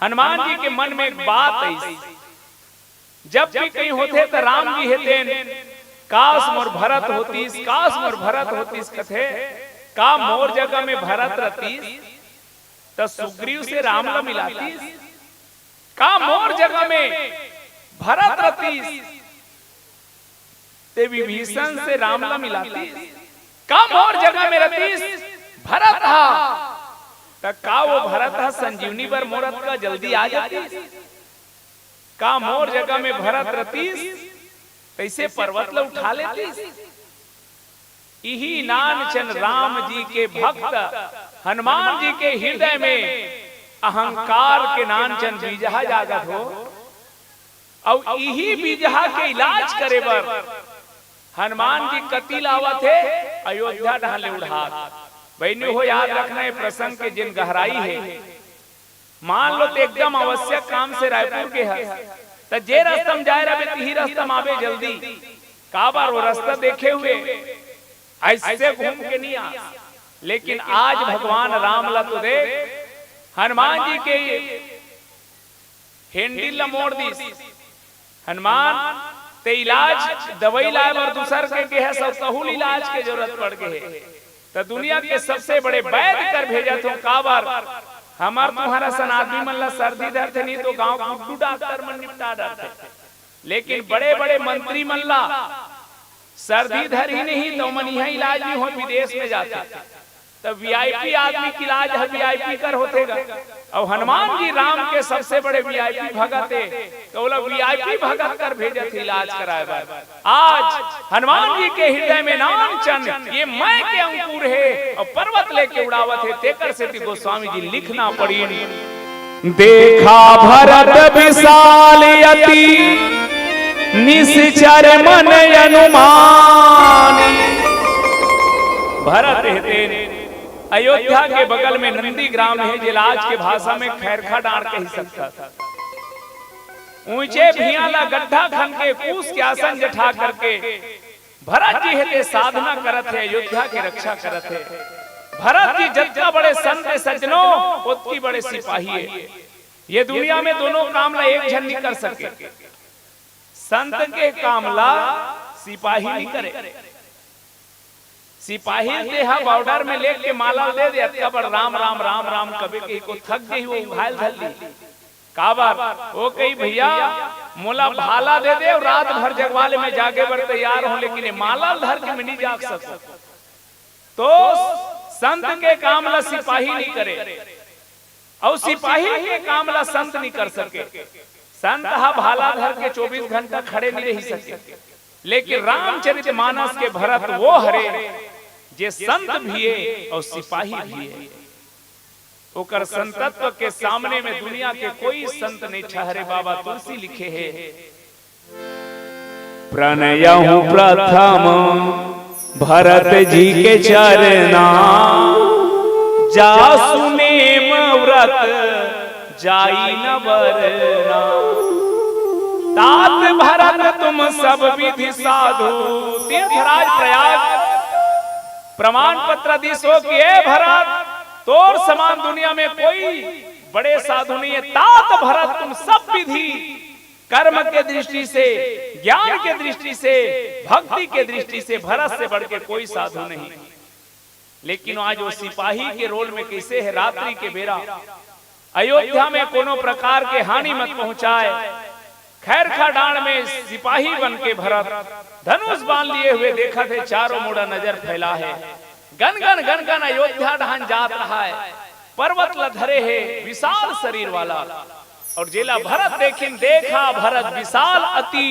हनुमान जी के मन में एक बात आइस, जब भी कहीं होथे त राम जी हे तेन, "काश मोर भरत होतिस, काश मोर भरत होतिस," कथे। का मोर जगह में भरत रहतिस त सुग्रीव से राम ल मिलातिस? का मोर जगह में भरत रहतिस ते विभीषण से राम ल मिलातिस? का मोर जगह में रहतिस भरत हा, त का वो भरत हा संजीवनी बर मोर अतका जल्दी आ जातिस? का मोर जगह में भरत रहतिस, तइसे पर्वत ल उठा लेतिस? इही नानचन राम जी के भक्त हनुमान जी के हृदय में अहंकार के नानचन बीजहा जागत हो, अउ इही बीजहा के इलाज करे बर हनुमान जी कति लावत हे, अयोध्या डहर ले उड़ात। बहिनी हो, याद रखना, ये प्रसंग के जेन गहराई हे, मान लो ते एकदम आवश्यक काम से रायपुर गे हस, त जे रस्ता म जाए रहिबे, तिही रस्ता म आबे जल्दी। काबर वो रस्ता देखे हुए अइसे घूम के नहीं आ। लेकिन आज भगवान राम ला तो देख, हनुमान जी के हैंडल ला मोड़ दिस। हनुमान, ते इलाज दवाई लाए बर दूसर के गे हस, तहू ल इलाज के जरूरत पड़ गे हे, त दुनिया के सबसे बड़े वैद्य कर भेजत हों। काबर? हमर तुम्हर असन आदमी मन ला सर्दी धरथे नहीं तो गांव गुड्डू डॉक्टर मन निपटा डरथे, लेकिन बड़े बड़े मंत्री मन ला सर्दी धरही नहीं त ओमन इहां इलाज नहीं होय, विदेश में जाथे। त वीआईपी आदमी के इलाज ह वीआईपी कर होथे गा। अउ हनुमान जी राम के सबसे बड़े वीआईपी भगत हे, त ओला वीआईपी भगत कर भेजत हे इलाज कराए बर। आज हनुमान जी के हृदय में नानचन ये मय के अंकुर हे अउ पर्वत लेके उड़ावत हे, तेकर सेती गोस्वामी जी लिखना पड़िन। देखा भरत विशाल अति निशिचर मन अनुमानी। भरत हे तेन अयोध्या के बगल में नंदीग्राम हे, जेला आज के भाषा में खैरखा डांड़ कहि सकथस। ऊंचे भुइयां ला गड्ढा खन के कूस के आसन जठा करके भरत जी हे ते साधना करत हे, अयोध्या के रक्षा करत हे। भरत जी जतका बड़े संत हे सज्जनो, ओतकी बड़े सिपाही हे। ये दुनिया में दोनों काम ला एक झन नहीं कर सके। संत के काम ला सिपाही नहीं करे। सिपाही ल तेहा बॉर्डर में लेके माला दे दे, अतका बड़ राम राम राम राम कबे के को थक गई, वो उघायल धर ली। काबर? वो कही, "भैया, मोला भाला दे दे अउ रात भर जगवा ले, मैं जागे बर तैयार हूं, लेकिन ये माला ल धर के मैं नहीं जाग सकूं।" तो संत के काम ला सिपाही नहीं करे, अउ सिपाही के काम ला संत नहीं कर सके। संत हा भाला धर के चौबीस घंटा खड़े नहीं रही सके, लेकिन रामचरित मानस के भरत वो हरे, जे संत भी हे अउ सिपाही भी हे। ओकर संतत्व के सामने में दुनिया के कोई संत नहीं ठहरे। बाबा तुलसी लिखे हे, प्रणयहु प्रथम भरत जी के चरना, जासु नेम व्रत जाई न बरना। तात भरत तुम सब विधि साधु। तीर्थराज प्रयाग प्रमाण पत्र दिस हो कि ए भरत, तोर समान दुनिया में कोई बड़े साधु नहीं है। तात भरत तुम सब विधि, कर्म के दृष्टि से, ज्ञान के दृष्टि से, भक्ति के दृष्टि से भरत से बढ़ के कोई साधु नहीं। लेकिन आज वो सिपाही के रोल में कैसे है, रात्रि के बेरा अयोध्या में कोनो प्रकार के हानि मत पहुंचाए। खैरखा डांड़ में सिपाही बन के भरत धनुष बाण लिए हुए देखत हे, चारों मुड़ा नजर फैला हे। गन गन गन गन अयोध्या डहन जात रहा हे, पर्वत ल धरे हे विशाल शरीर वाला। अउ जेला भरत देखिन, देखा भरत विशाल अति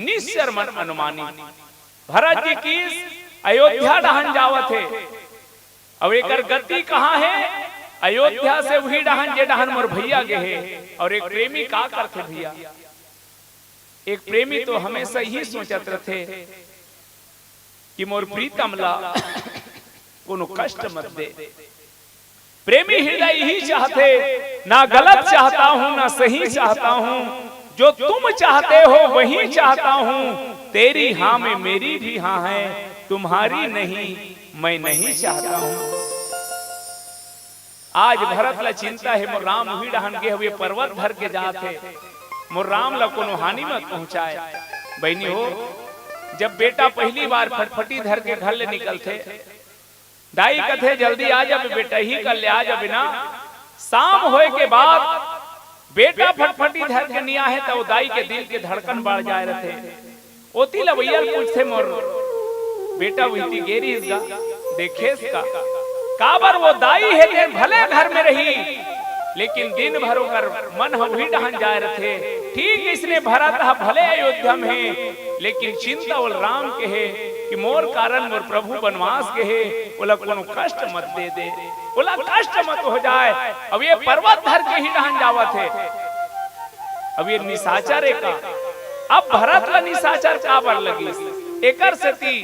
निश्चर मन अनुमानी। भरत जी किस अयोध्या डहन जावत हे, अउ एकर गति कहाँ हे? अयोध्या से उही डहन, जे डहन मोर भइया गे हे। अउ एक प्रेमी का करथे भइया? एक प्रेमी तो हमेशा इही सोचत रथे कि मोर प्रीतम ला कोनो कष्ट मत दे। प्रेमी हृदय इही चाहथे, ना गलत चाहता हूँ, ना सही चाहता हूँ, जो तुम चाहते हो वही चाहता हूँ। तेरी हाँ में मेरी भी हाँ है, तुम्हारी नहीं मैं नहीं चाहता हूँ। आज भरत ला चिंता हे, मोर राम उही डहन गे हवे, पर्वत धर के जात हे, मोर राम ला कोनो हानि मत पहुँचाय। बहिनी हो, जब बेटा पहली बार फटफटी धर के घर ले निकलथे, दाई कथे, "जल्दी आ जाबे बेटा, इही कर ले आ जाबे ना।" शाम होय के बाद बेटा फटफटी धर के निया हे, त ओ दाई के दिल के धड़कन बढ़ जाय रथे। ओती लवइया ल पूछथे, "मोर बेटा उहिती गे रिहिस गा, देखेस का?" काबर वो दाई हे तेन भले घर में रही, लेकिन दिन भर ओकर मन ह उही डहन जाय रथे। ठीक इसने भरत ह भले अयोध्या में हे, लेकिन चिंता ओल राम के हे कि मोर कारण मोर प्रभु बनवास गे हे, ओला कोनो कष्ट मत दे दे, ओला कष्ट मत हो जाय। अब ये पर्वत धर के ही डहन जावत हे, अब ये निशाचर हे का? अब भरत ला निशाचर काबर लगिस? एकर सेती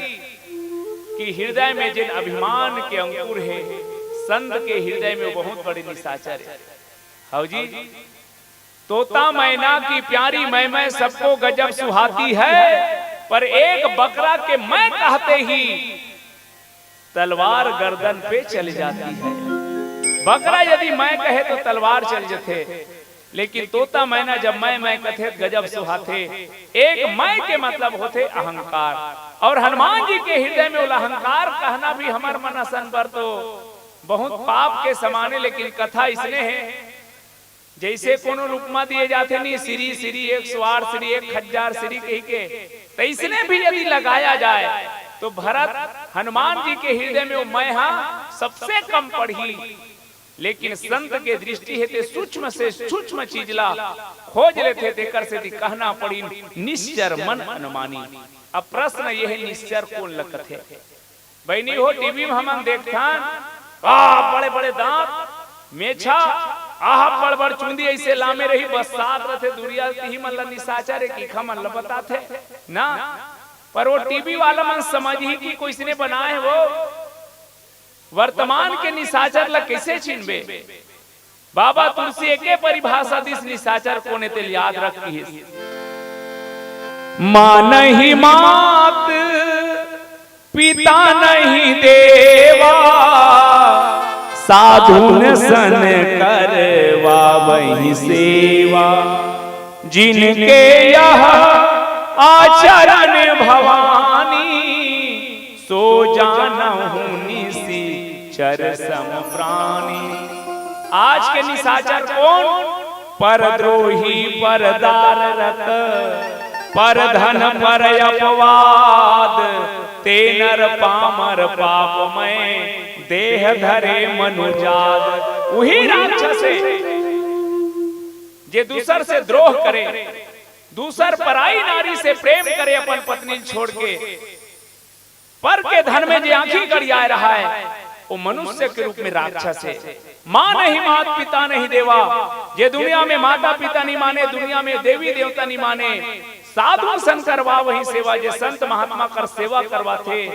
कि हृदय में जेन अभिमान के अंकुर हे, संत के हृदय में बहुत बड़े निशाचर हे। हव जी, तोता मैना की प्यारी मैं मैं सबको गजब सुहाती है, पर एक बकरा के मैं कहते ही तलवार गर्दन पे चली जाती है। बकरा यदि मैं कहे तो तलवार चल जथे, लेकिन तोता मैना जब मैं मैं कथे त गजब सुहाथे। एक मैं के मतलब होथे अहंकार, अउ हनुमान जी के हृदय में ओला अहंकार कहना भी हमर मन असन बर तो बहुत पाप के समान हे, लेकिन कथा इसने हे, जइसे कोनो ल उपमा दिए जाथे नी, सीढ़ी, सीढ़ी, एक सौ आठ सीढ़ी, एक हजार सीढ़ी कहिके, तइसने भी यदि लगाया जाय, तो भरत हनुमान जी के हृदय में वो मैं हा सबसे कम पड़ही। लेकिन संत के दृष्टि हे ते सूक्ष्म से सूक्ष्म चीज ला खोज लेथे, तेकर सेती कहना पड़िन, "निश्चर मन अनुमानी।" अब प्रश्न ये हे, निश्चर कोन ल कथे? बहिनी हो, टीवी में हमन देखथन, आह, बड़े-बड़े दांत, मेछा, आह, बड़-बड़ चूंदी अइसे लामे रही, बस्सात रथे, दुरिहा तिही मन ला निशाचर हे, कीखा मन ला बताथे ना। पर वो टीवी वाला मन समझही कि कोइसने बनाए हे वो। वर्तमान के निशाचर ला कइसे चिन्हबे? बाबा तुलसी एके परिभाषा दिस निशाचर कोन ए तेल याद रख किहिस। माँ नहीं मात, पिता नहीं देवा, साधुन सन करवावहि सेवा। जिनके यह आचरण भवानी, सो जानहु निशिचर सम प्राणी। आज के निशाचर कोन? परद्रोही, परदाररत, परधन, पर अपवाद, ते नर पामर पापमय, देह धरे मनुजाद। उही राक्षस हे, जे दूसर से द्रोह करे, दूसर पराई नारी से प्रेम करे, अपन पत्नी छोड़ के, पर के धन में जे आंखी गड़ियाए रहा हे, वो मनुष्य के रूप में राक्षस हे। माँ नहीं मात, पिता नहीं देवा, जे दुनिया में माता पिता नहीं माने, दुनिया में देवी देवता नहीं माने, साधु सन करवावहि सेवा, जे संत महात्मा कर सेवा करवाथे,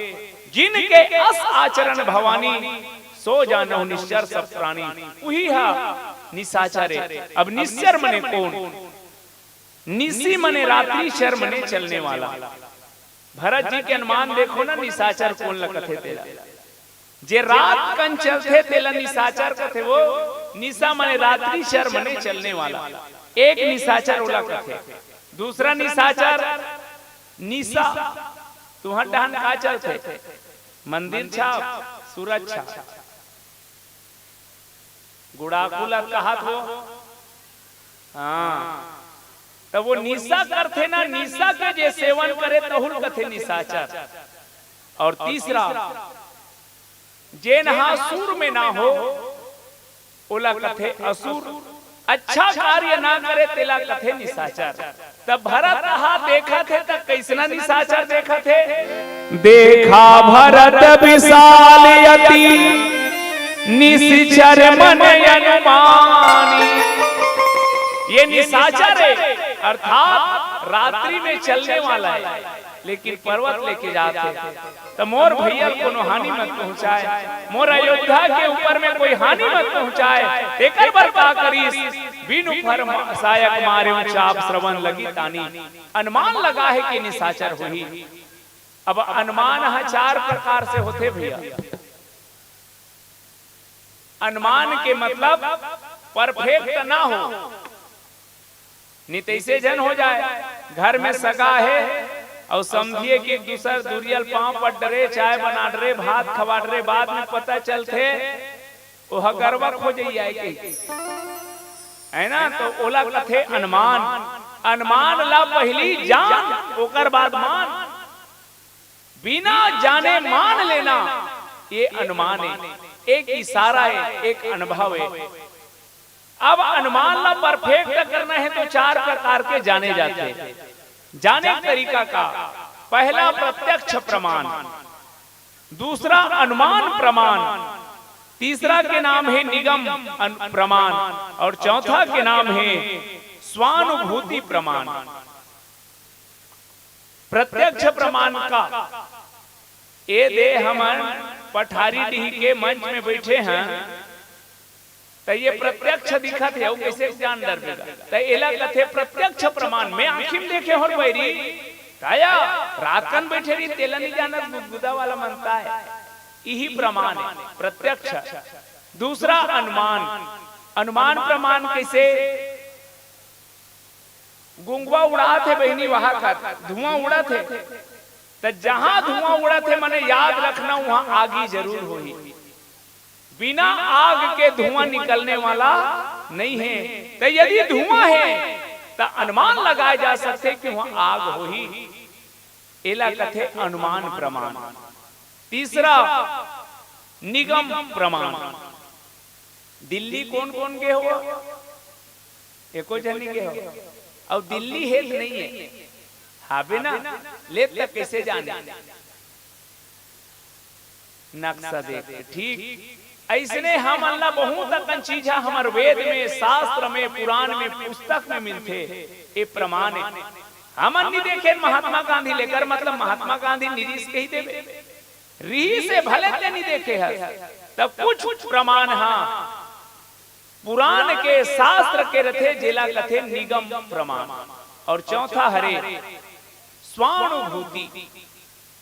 जिनके अस आचरण भवानी, सो जानहु निश्चर सब प्राणी। उही हा निशाचर हे। अब निश्चर मने कोन? निशी मने रात्रि, चर मने चलने वाला। भरत जी के अनुमान देखो ना, निशाचर कोन ल कथे तेला। जे रात कन चलथे तेला निशाचर कथे वो, निशा मने रात्रि, चर मने चलने वाला। एक निशाचर ओला कथे, दूसरा निशाचर निशा तुहर डहन का चलथे? मंदिर छाप, सूरज छाप। गुड़ाकू ल कहत हो? हाँ। तब वो निशा करथे ना, निशा के जे सेवन करे तहुल कथे निशाचर। और तीसरा, जेन हा सुर में ना हो, ओला कथे असुर। अच्छा कार्य ना करे, तेला कथे निशाचर। तब भरत हा देखत हे, त कइसना निशाचर देखत हे? देखा भरत विशाल अति, निशिचर मन अनुमानी। ये निशाचर है, अर्थात रात्रि में चलने वाला है, लेकिन पर्वत लेके जात हे। त मोर भैया ल कोनो हानि मत पहुंचाए, मोर अयोध्या के ऊपर में कोई हानि मत पहुंचाए। तेकर बर का करिस? बिनु फर मा-, सायक मारे चाप श्रवण लगी तानी। अनुमान लगा है कि निशाचर होही। अब अनुमान ह चार प्रकार से होथे भैया। अनुमान के मतलब परफेक्ट ना हो, नहीं तइसे झन हो जाए। घर में सगा हे अउ समझिए कि दूसर दुरियल पांव पड़ डरे, चाय बना डरे, भात खवा डरे, बाद में पता चलथे ओह गरवा खोजे आए के, है ना? तो ओला कथे अनुमान। अनुमान ला पहिली जान, ओकर बाद मान। बिना जाने मान लेना, ये अनुमान है, एक इशारा है, एक अनुभव है। अब अनुमान ला परफेक्ट करना है तो चार प्रकार के जाने जाथे। जाने के तरीका का, पहला प्रत्यक्ष प्रमाण, दूसरा अनुमान प्रमाण, तीसरा के नाम है निगम अन-, प्रमाण और चौथा के नाम है स्वानुभूति प्रमाण। प्रत्यक्ष प्रमाण का ए दे हमन पठारी डीह के मंच में बैठे हैं, त ये प्रत्यक्ष दिखत हे, अउ कइसे जान डरबे गा? त एला कथे प्रत्यक्ष प्रमाण। मैं आँखी में देखे हों बैरी, काया रात कन बैठे रही, तेला नहीं जानत, गुदगुदा वाला मनता है। इही प्रमाण है प्रत्यक्ष। दूसरा अनुमान, अनुमान प्रमाण कइसे? गुंगवा उड़ात हे बहिनी, वहां का धुआं उड़त हे, त जहां धुआं उड़त हे, मने याद रखना, वहां आगी जरूर होही। बिना आग के धुआं निकलने वाला नहीं है। त यदि धुआं है, त अनुमान लगाए जा सकथे कि वहां आग होही। एला कथे अनुमान प्रमाण। तीसरा, निगम प्रमाण। दिल्ली कोन कोन गे हो? एको झन नइ गे हो। अउ दिल्ली हे त नइ हे, हाबे ना, ले त कइसे जाने? नक्शा देख के, ठीक। अइसने हमन ला बहुत अकन चीज ह हमर वेद में, शास्त्र में, पुराण में, पुस्तक में मिलथे। ए प्रमाण हे। हमन नइ देखे महात्मा गांधी, लेकर मतलब महात्मा गांधी नइ रिहिस कहि देबे। रिहिस हे भले ते नइ देखे हस, त कुछ प्रमाण ह पुराण के, शास्त्र के रथे, जेला कथे निगम प्रमाण। और चौथा हरे स्वानुभूति,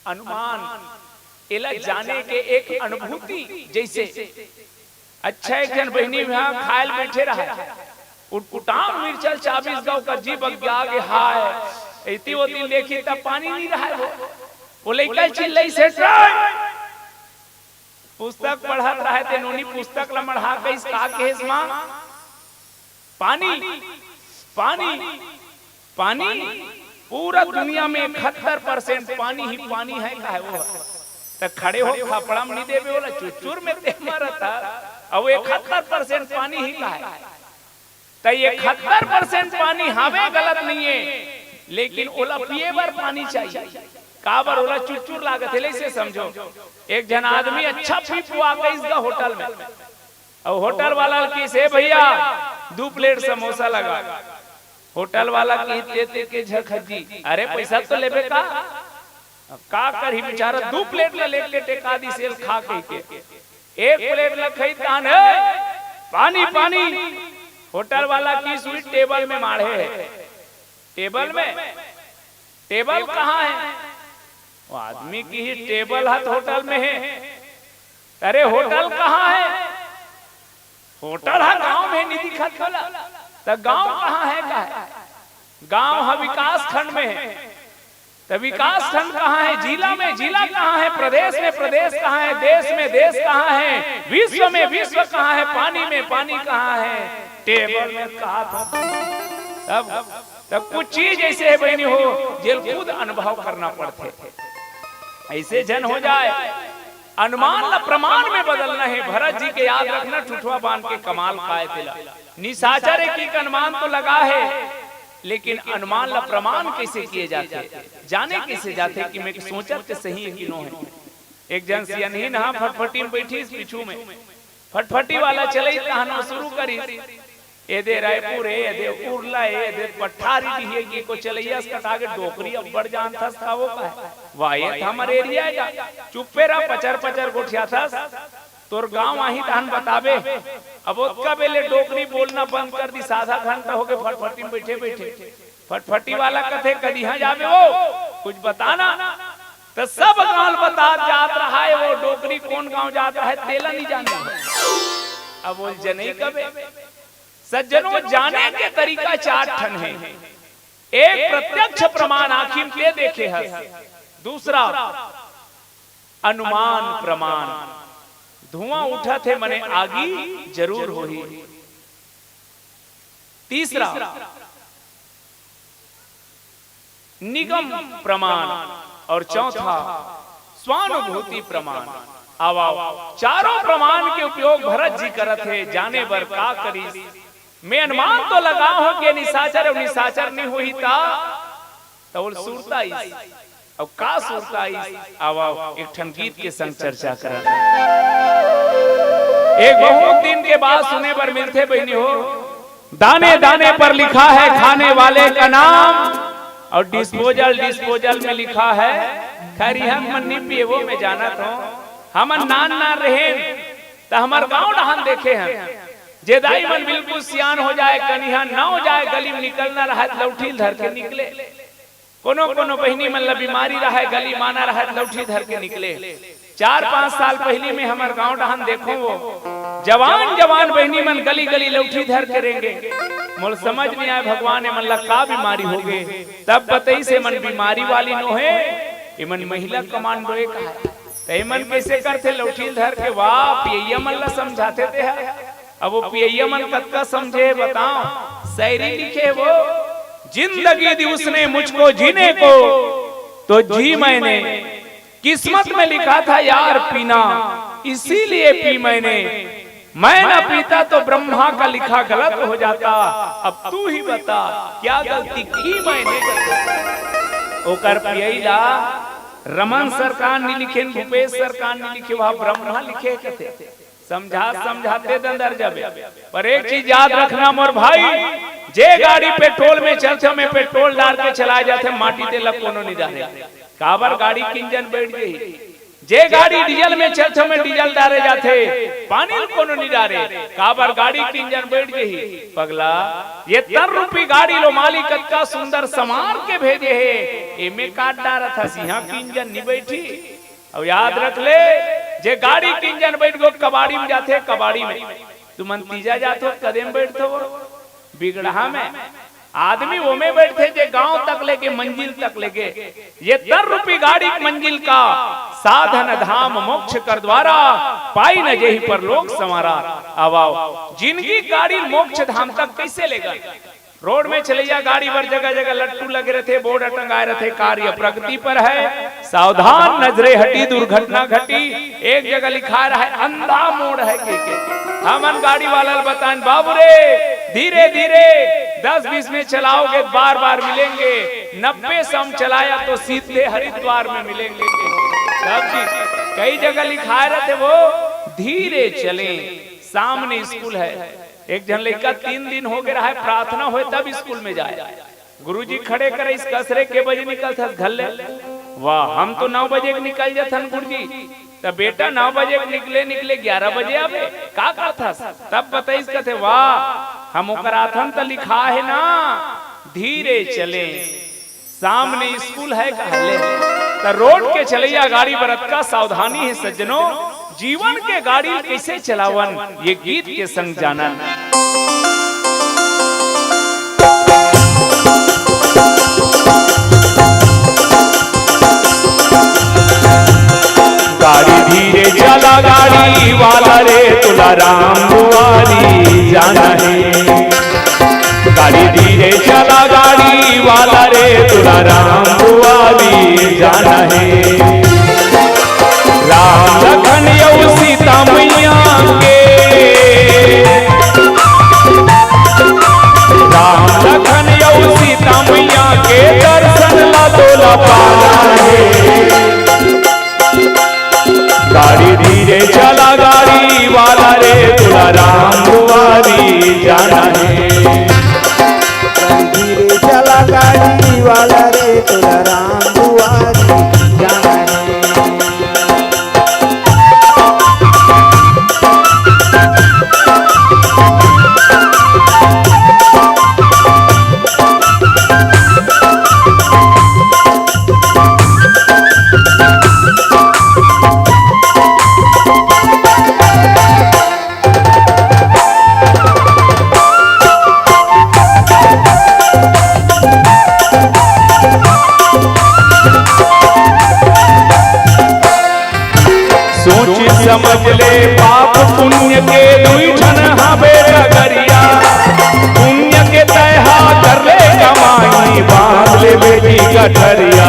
अनुमान, एला जाने के एक अनुभूति। जइसे अच्छा, एक झन बहिनी ह खाए ल बइठे रहय, उटपुटांग मिर्चा ल चाबिस गा, ओकर जीभ अगिया गे, हाय, एती ओती देखही त पानी नइ रहय वो। वो लइका चिल्लाइस हे, "टोय!" पुस्तक पढ़त रहय ते नोनी पुस्तक ल मढ़ा कहिस, "का कहेस मां?" "पानी, पानी, पानी।" पूरा दुनिया में इकहत्तर परसेंट पानी ही पानी हे, कहे वो ह। त खड़े हो खपड़ा म नइ देबे ओला, चुचुर में ते मरत ह। अउ इकहत्तर परसेंट पानी ही कहे। त इकहत्तर परसेंट पानी हावे, गलत नइ हे, लेकिन ओला पिए बर पानी चाहिए। काबर? ओला चुचुर लागत हे। ले से समझो, एक झन आदमी अच्छा पी पुआ गइस गा होटल में, अउ होटल वाला ल कहिस, "ए भैया, दू प्लेट समोसा लगा।" होटल वाला कहिस, "ते, ते के झखत जी, अरे पइसा तो लेबे का?" अब का करही बेचारा, दू प्लेट ल लेके टेका दिस एल खा कहिके। एक प्लेट ल खई तान, "ए, पानी, पानी।" होटल वाला कहिस, "उही टेबल में माढ़े हे।" टेबल में? टेबल कहाँ हे? वो आदमी कहिस, "टेबल ह त होटल में हे।" "अरे होटल कहाँ हे?" "होटल ह गांव में नइ दिखत तोला।" "त गांव कहाँ हे?" कहे, "गांव ह विकास खंड में हे।" "त विकास खंड कहाँ हे?" "जिला में।" "जिला कहाँ हे?" "प्रदेश में।" "प्रदेश कहाँ हे?" "देश में।" "देश कहाँ हे?" "विश्व में।" "विश्व कहाँ हे?" "पानी में।" "पानी कहाँ हे?" "टेबल में।" कहा था तब तब कुछ चीज ऐसे हे बहिनी हो, जेल खुद अनुभव करना पड़थे। ऐसे झन हो जाए, अनुमान ला प्रमाण में बदलना हे। भरत जी के याद रखना, ठुठवा बांध के कमाल काय तेला। निशाचर हे कि अनुमान तो लगा हे, लेकिन अनुमान ला प्रमाण कैसे किए जाथे, जाने कैसे जाथे कि मैं सोचत ते सही हे कि नो हे। एक झन सियनहिन हा फटफटी में बैठिस पीछू में, फटफटी वाला चलई तहन वो शुरू करिस, एदे रायपुर हे, एदे उरला हे, एदे पठारी डीह हे, कि को चलैया से कटा के डोकरी अब्बड़ जानथस का वो कहे, वाह, ये तो हमर एरिया हे गा। चुप्पे रह, पचर पचर गोठियाथस, तोर गांव आही तहन बताबे। अब ओतका बेले डोकरी बोलना बंद कर दिस, आधा घंटा होगे फटफटी में बैठे बैठे। फटफटी वाला कथे, "कदिहा जाबे वो, कुछ बताना।" त सब गांव ल बतात जात रहा हे, वो डोकरी कोन गांव जात रहा हे, तेला नहीं जाने। अब वो जनई कबे। सज्जनों, जाने के तरीका चार ठन हे। एक प्रत्यक्ष प्रमाण, आँखी में ते देखे हस। दूसरा अनुमान प्रमाण, धुआं उठत हे, मने आगी जरूर होही। तीसरा निगम प्रमाण और चौथा स्वानुभूति प्रमाण। आवा, चारों प्रमाण के उपयोग भरत जी करत हे, जाने बर का करिस। मैं अनुमान तो लगाव हूं कि निशाचर अउ निशाचर नहीं होही ता, त ओला सुरता आइस। अउ का सुरता आइस? आवा, एक ठन गीत के संग चर्चा करन। एक बहुत दिन के बाद सुने बर मिलथे बहिनी हो, दाने दाने पर लिखा है खाने वाले का नाम, और डिस्पोजल, डिस्पोजल में लिखा है, खैर, इहाँ मन नी पिए, वो मैं जानत हूँ। हमन नान नान रहेन, त हमर गांव डहान देखे हन, जे दाई मन बिल्कुल सियान हो जाए, कनिहा नव जाए, गली में निकलना रहत, लौठी धर के निकले। कोनो कोनो बहिनी मन ला बीमारी रहय, गली माना रहय, लौठी धर के निकले। चार पांच साल पहिली में हमर गांव डहान देखो, वो जवान जवान बहिनी मन गली गली लौठी धर के रेंगे। मोल समझ नहीं आए, भगवान, एमन ला का बीमारी होगे? तब बतई से मन बीमारी वाली नोहे, एमन महिला कमांडो ए कहे। त एमन कैसे करथे? लौठी धर के, वाह, पियैया मन ला समझाथे ते ह। अब वो पियैया मन कतका समझे, बताओ। शायरी लिखे वो, "जिंदगी दी उसने मुझको जीने को, तो जी मैंने। किस्मत में लिखा था यार पीना, इसीलिए पी मैंने। मैं ना पीता तो ब्रह्मा का लिखा गलत हो जाता। अब तू ही बता, क्या गलती की मैंने?" ओकर पियई ला रमन सरकार नी लिखेन, भूपेश सरकार नी लिखे, वह ब्रह्मा लिखे कथे। समझा, समझाते दंदर जाबे। पर एक चीज याद रखना मोर भाई, जे गाड़ी पेट्रोल में चलथे, ओमे पेट्रोल डार के चलाए जाथे, माटी तेल ला कोनो नी डारे। काबर? गाड़ी के इंजन बैठ गई। जे गाड़ी डीजल में चलथे, ओमे डीजल डारे जाथे, पानी ल कोनो नी डारे। काबर? गाड़ी के इंजन बैठ गई। पगला, ये तर रूपी गाड़ी लो मालिक कतका सुंदर समार के भेजे हे, एमे काट डारत हस, इहाँ के इंजन नी बैठी। अउ याद रख ले, जे गाड़ी के इंजन बैठ गो कबाड़ी में जाथे, कबाड़ी में। तुमन तीजा जाथो, कदे में बैठथो? वो बिगड़हा में। आदमी ओमे बैठथे, जे गांव तक लेगे, मंजिल तक लेगे। ये तर रूपी गाड़ी के मंजिल का साधन धाम मोक्ष कर द्वारा, पाई न जेहि परलोक संवारा। आवा, जिंदगी गाड़ी मोक्ष धाम तक कैसे लेगा? रोड में चलैया गाड़ी बर जगह जगह लट्टू लगे रथे, बोर्ड टंगाए रथे, "कार्य प्रगति पर है, सावधान नजरे हटी, दुर्घटना घटी।" एक जगह लिखा रहा है, "अंधा मोड़ है" के, के। हमन गाड़ी वाला ल बतान, "बाबू रे, धीरे धीरे, दस बीस में चलाओगे, बार बार मिलेंगे, नब्बे सौ में चलाया तो सीधे हरिद्वार में मिलेंगे" के। सब चीज कई जगह लिखा रहे थे, वो धीरे चलें, सामने स्कूल है। एक झन लइका तीन दिन हो गए रहा है, प्रार्थना होए तब स्कूल में जाए। गुरुजी खड़े करे, इस कसरे के बजे निकलथस घर ले? वाह, हम तो नौ बजे के निकल जथन गुरुजी। त बेटा, नौ बजे के निकले निकले ग्यारह बजे आबे, का करथस? तब बताइस, कथे, "वाह, हम ओकर आथन त लिखा है ना, धीरे चले।" सामने स्कूल है कहले। त रोड के चलैया गाड़ी बर अतका सावधानी है सज्जनों, जीवन के गाड़ी कैसे चलावन, ये गीत के संग जानन। गाड़ी धीरे चला गाड़ी वाला रे, तुला राम दुआरी जाना है। गाड़ी धीरे चला गाड़ी राम दुआरी जाना हे। राम लखन अउ सीता मैया के, राम लखन अउ सीता मैया के दर्शन ला तोला पाना हे। गाड़ी धीरे चला गाड़ी वाला रे, तोला राम दुआरी जाना हे। गाड़ी धीरे चला गाड़ी वाला रे, तोला राम दुआरी जाना हे। सोच समझ ले पाप पुण्य के दुई ठन हावे डगरिया। पुण्य के तैहा कर ले कमाई, बांध ले बेटी गठरिया।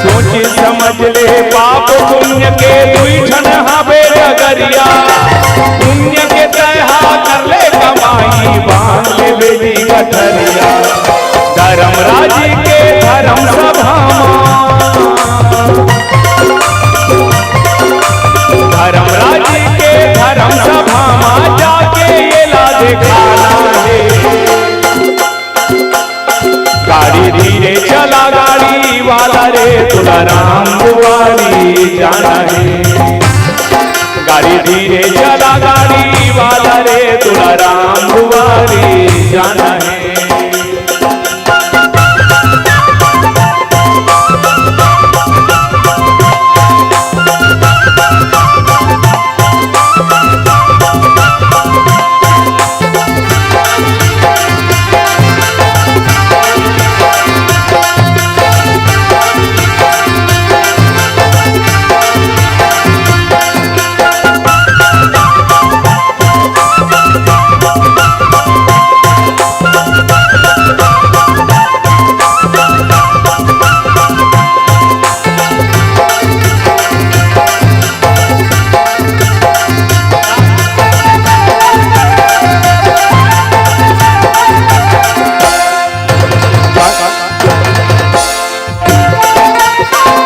सोच समझ ले पाप पुण्य के दुई ठन हावे डगरिया। पुण्य के तैहा कर ले कमाई, बांध ले बेटी गठरिया। धर्मराज के धर्म सभा मा, धर्मराज के धर्म सभा मा जाके एला देखाना हे। गाड़ी धीरे चला गाड़ी वाला रे, तोला राम दुआरी जाना हे। गाड़ी धीरे चला गाड़ी वाला रे, तोला राम दुआरी जाना हे।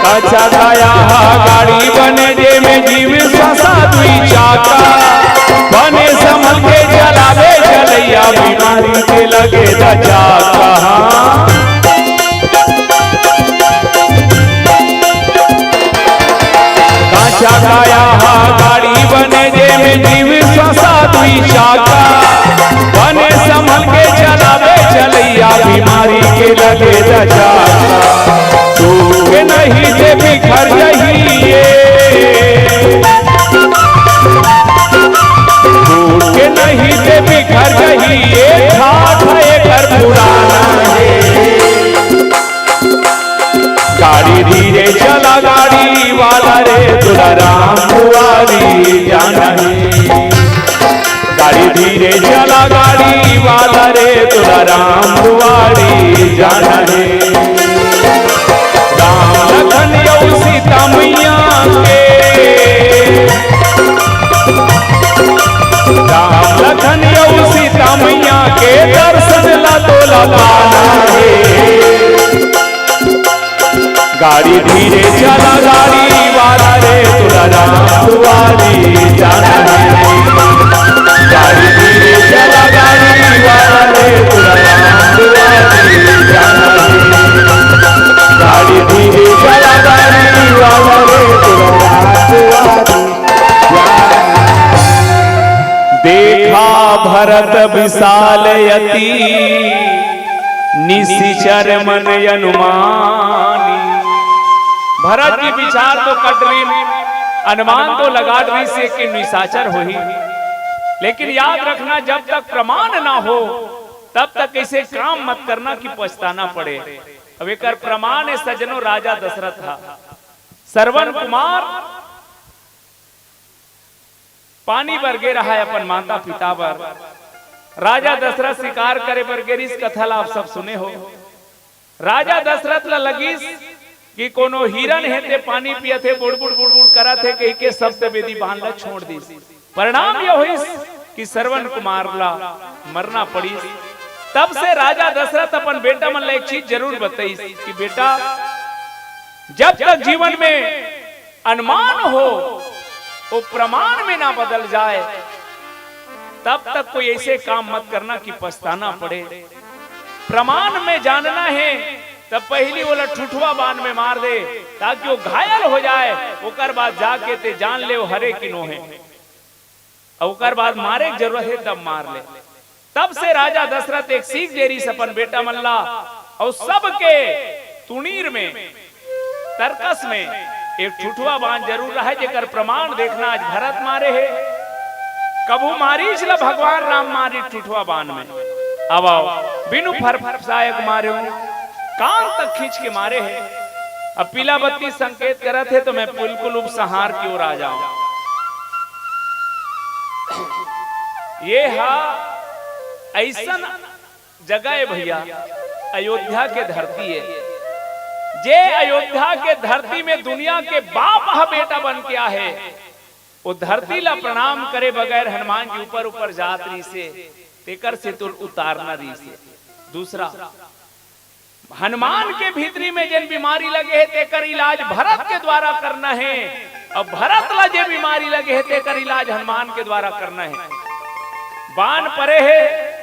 काचा काया हा गाड़ी बने, जेमे जीव ससा दुई चाका। बने संभल के चलावे चलैया, बीमारी के लगे दचाका। काचा काया हा गाड़ी बने, जेमे जीव ससा दुई चाका। बने संभल के चलावे चलैया, बीमारी के लगे दचाका। टूट के नहीं ते बिखर जही ये, टूट के नहीं ते बिखर जही ये, ठाठ एकर पुराना हे। गाड़ी धीरे चला गाड़ी वाला रे, तोला राम दुआरी जाना हे। गाड़ी धीरे चला गाड़ी वाला रे, तोला राम दुआरी जाना हे। राम लखन अउ सीता मैया के, राम लखन अउ सीता मैया के दर्शन ला तोला पाना हे। गाड़ी धीरे चला गाड़ी वाला रे, तोला राम दुआरी जाना हे। गाड़ी धीरे चला गाड़ी वाला रे, तोला राम दुआरी जाना हे। गाड़ी धीरे चला गाड़ी वाला रे, तोला राम दुआरी जाना हे। देखा भरत विशाल अति, निशिचर मन अनुमानी। भरत जी विचार तो कर डरिन, अनुमान तो लगा डरिस हे कि निशाचर होही, लेकिन याद रखना, जब तक प्रमाण ना हो, तब तक ऐसे काम मत करना कि पछताना पड़े। अब एकर प्रमाण हे सज्जनों, राजा दशरथ हा। श्रवण कुमार पानी बर गे रहा है अपन माता पिता बर। राजा दशरथ शिकार करे बर गे रिहिस, कथा ला आप सब सुने हो। राजा दशरथ ला लगिस कि कोनो हिरन हे ते पानी पियत हे, बुड़बुड़ बुड़बुड़ करत हे, कहिके सप्तवेदी बांध ला छोड़ दिस। परिणाम ये होइस कि श्रवण कुमार ला मरना पड़िस। तब से राजा दशरथ अपन बेटा मन ला एक चीज जरूर बताइस कि बेटा, जब तक जीवन में अनुमान हो, वो प्रमाण में ना बदल जाए, तब तक कोई ऐसे काम मत करना कि पछताना पड़े। प्रमाण में जानना है, तब पहली ओला ठुठुआ बांध में मार दे, ताकि वो घायल हो जाए, ओकर बाद जाके ते जान ले वो हरे कि नो हे। अउ ओकर बाद मारे के जरूरत हे तब मार ले। तब से राजा दशरथ एक सीख दे रिहिस अपन बेटा मन ला, अउ सबके तुणीर में, तरकस में एक ठुठुआ बांध जरूर रहे, जेकर प्रमाण देखना आज भरत मारे हे। कभू मारिस ला भगवान राम मारिस ठुठुआ बांध में। अब आओ, बिनु फरफसायक मारे हो, कान तक खींच के मारे हे। अब पीला बत्ती संकेत करत हे, तो मैं बिल्कुल उपसंहार की ओर आ जाऊं। ये हा ऐसन जगह है भैया, अयोध्या के धरती है। जे अयोध्या के धरती में दुनिया के बाप हा बेटा बन के आहे, वो धरती ला प्रणाम करे बगैर हनुमान जी ऊपर ऊपर जात रिहिसे, तेकर से तो उतारना रिहिसे। दूसरा, हनुमान के भीतरी में जेन बीमारी लगे हे, तेकर इलाज भरत के द्वारा करना हे, अउ भरत ला जे बीमारी लगे हे, तेकर इलाज हनुमान के द्वारा करना हे। बान परे हे,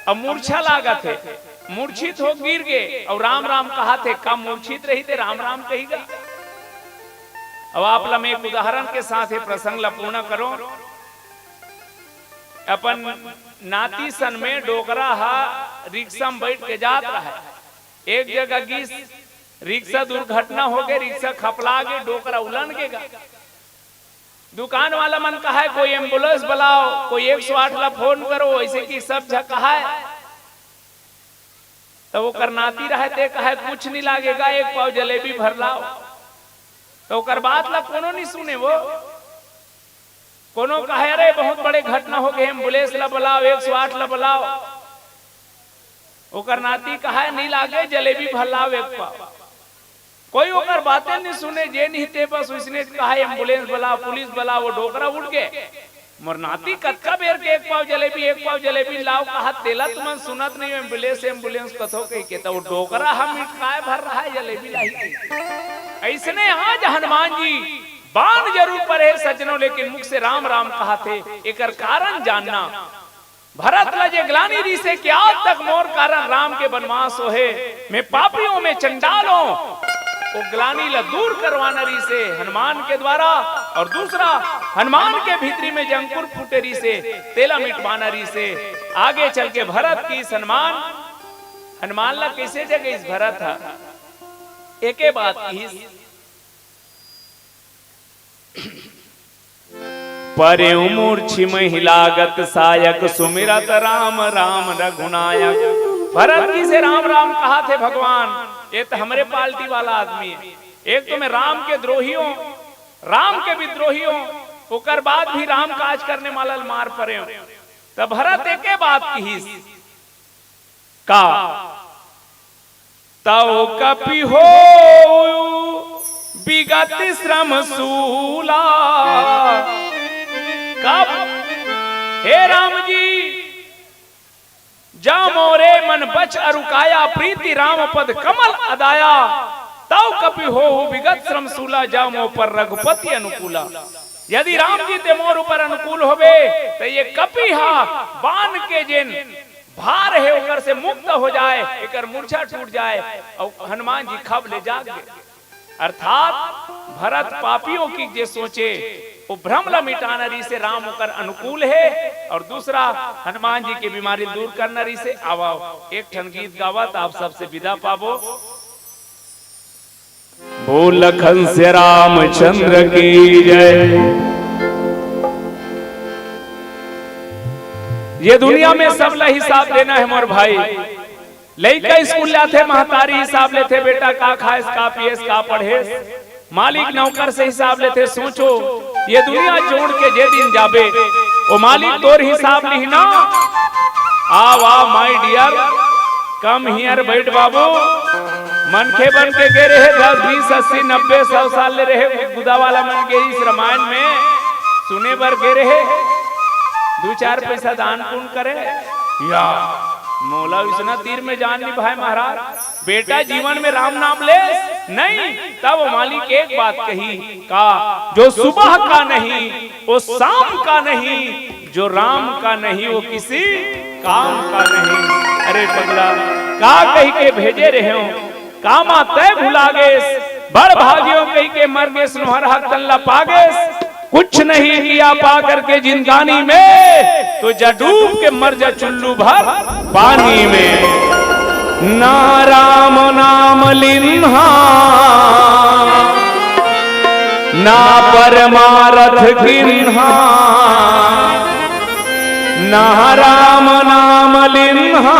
अब मूर्छा लागत हे, मूर्छित हो गिर गे, अउ राम राम कहत हे, का मूर्छित रहिते राम राम कहिगा? अब आप ला मैं एक उदाहरण के साथ ये प्रसंग ला पूर्ण करो। अपन नाती सन में डोकरा हा रिक्शा में बैठ के जात रहा, एक जगह गिस, रिक्शा दुर्घटना हो गे, रिक्शा खपला गे, डोकरा उलन गे गा। दुकान वाला मन कहा है, "कोई एम्बुलेंस बुलाओ, कोई एक सौ आठ ला फोन करो", ऐसे कि सब झ कहा है। तो ओकर नाती रहे, ते कहे, "कुछ नहीं लागेगा, एक पाव जलेबी भर लाओ।" तो ओकर बात ला कोनो नहीं सुने वो। कोनो कहे, "अरे, बहुत बड़े घटना हो गए, एम्बुलेंस ला बुलाओ, एक सौ आठ ला बुलाओ।" ओकर नाती कहे, "नहीं लागे, जलेबी भर लाओ एक पाव।" कोई ओकर बातें नहीं सुने, जे नहीं ते बस उसने कहा, "एम्बुलेंस बुलाओ, पुलिस बुलाओ", वो डोकरा उठ गए। मोर नाती कतका बेर के एक पाव जलेबी, एक पाव जलेबी लाओ कहा, तेला तुमन सुनत नहीं हो, एम्बुलेंस, एम्बुलेंस कथो कहिके, तो वो डोकरा हम मिटकाए भर रहा है जलेबी लाही के। ऐसने आज हनुमान जी बान जरूर परे सज्जनों, लेकिन मुख से राम राम कहा थे, एकर कारण जानना। भरत ला जे ग्लानि रिसे कि आज तक मोर कारण राम के वनवास होहे, मैं पापियों में चंडाल हों, वो ग्लानि ला दूर करवाना रिसे हनुमान के द्वारा। और दूसरा, हनुमान के भीतरी में जे अंकुर फूटे रिसे, तेला मिटवाना रिसे। आगे चल के भरत किहिस हनुमान, हनुमान ला कैसे जगाइस भरत हा? एके बात किहिस, "परेंव मूर्छिम ही लागत सायक, सुमिरत राम राम रघुनायक।" भरत किहिसे राम राम कहाथे भगवान, ये तो हमरे पार्टी वाला आदमी है। एक तो मैं राम के द्रोही हों, राम के विद्रोही हों, ओकर बाद भी राम काज करने वाला ल मार परेंव। तब भरत एके बात किहिस, का? "तव कपि होउ बिगत श्रम सूला।" कब? हे राम जी, जा मोरे मन बच अरु काया, प्रीति राम पद कमल अदाया, तव कपि होउ बिगत श्रम सूला, जा मो पर रघुपति अनुकूला। यदि राम जी ते मोर ऊपर अनुकूल होबे, त ये कपि हा बान के जेन भार हे ओकर से मुक्त हो जाए, एकर मूर्छा टूट जाए, अउ हनुमान जी खब ले जाग गे। अर्थात भरत पापियों की जे सोचे, वो भ्रम ला मिटाना रिसे राम ओकर अनुकूल हे, और दूसरा हनुमान जी के बीमारी दूर करना रिसे। आवा एक ठन गीत गावत आप सबसे विदा पाबो। बोल लखन से रामचंद्र की जय। ये दुनिया में सबला हिसाब देना है मोर भाई। लइका स्कूल जाथे, महतारी हिसाब लेथे, बेटा का खाएस, का पिएस, का पढ़ेस। मालिक नौकर से हिसाब लेथे। सोचो, ये दुनिया छोड़ के जे दिन जाबे, ओ मालिक तोर हिसाब लिही ना। आव, आव, my dear, come here, बैठ बाबू। मनखे बन के गे रहे, दस, बीस, अस्सी, नब्बे, सौ साल ले रहे, गुदा वाला मन के इस रामायण में सुने बर गे रहे, दू चार पैसा दान पुण्य करे। या, मोला इसना तीर में जान नहीं भाई महाराज, बेटा जीवन में राम नाम लेस नहीं, तब मालिक एक बात कही, का जो सुबह का नहीं, वो शाम का नहीं, जो राम का नहीं, वो किसी काम का नहीं। अरे पगला, का कही के भेजे रहे हो, कामा तय भुला गेस, बड़ भागियो कही के मर गेस, नोहर हक तन ला पा गेस, कुछ नहीं किया पा करके जिंदगानी में, तो जा डूब के मर जा चुल्लू भर पानी में। ना राम नाम लिन्हा, ना परमारथ किन्हा, ना राम नाम लिन्हा,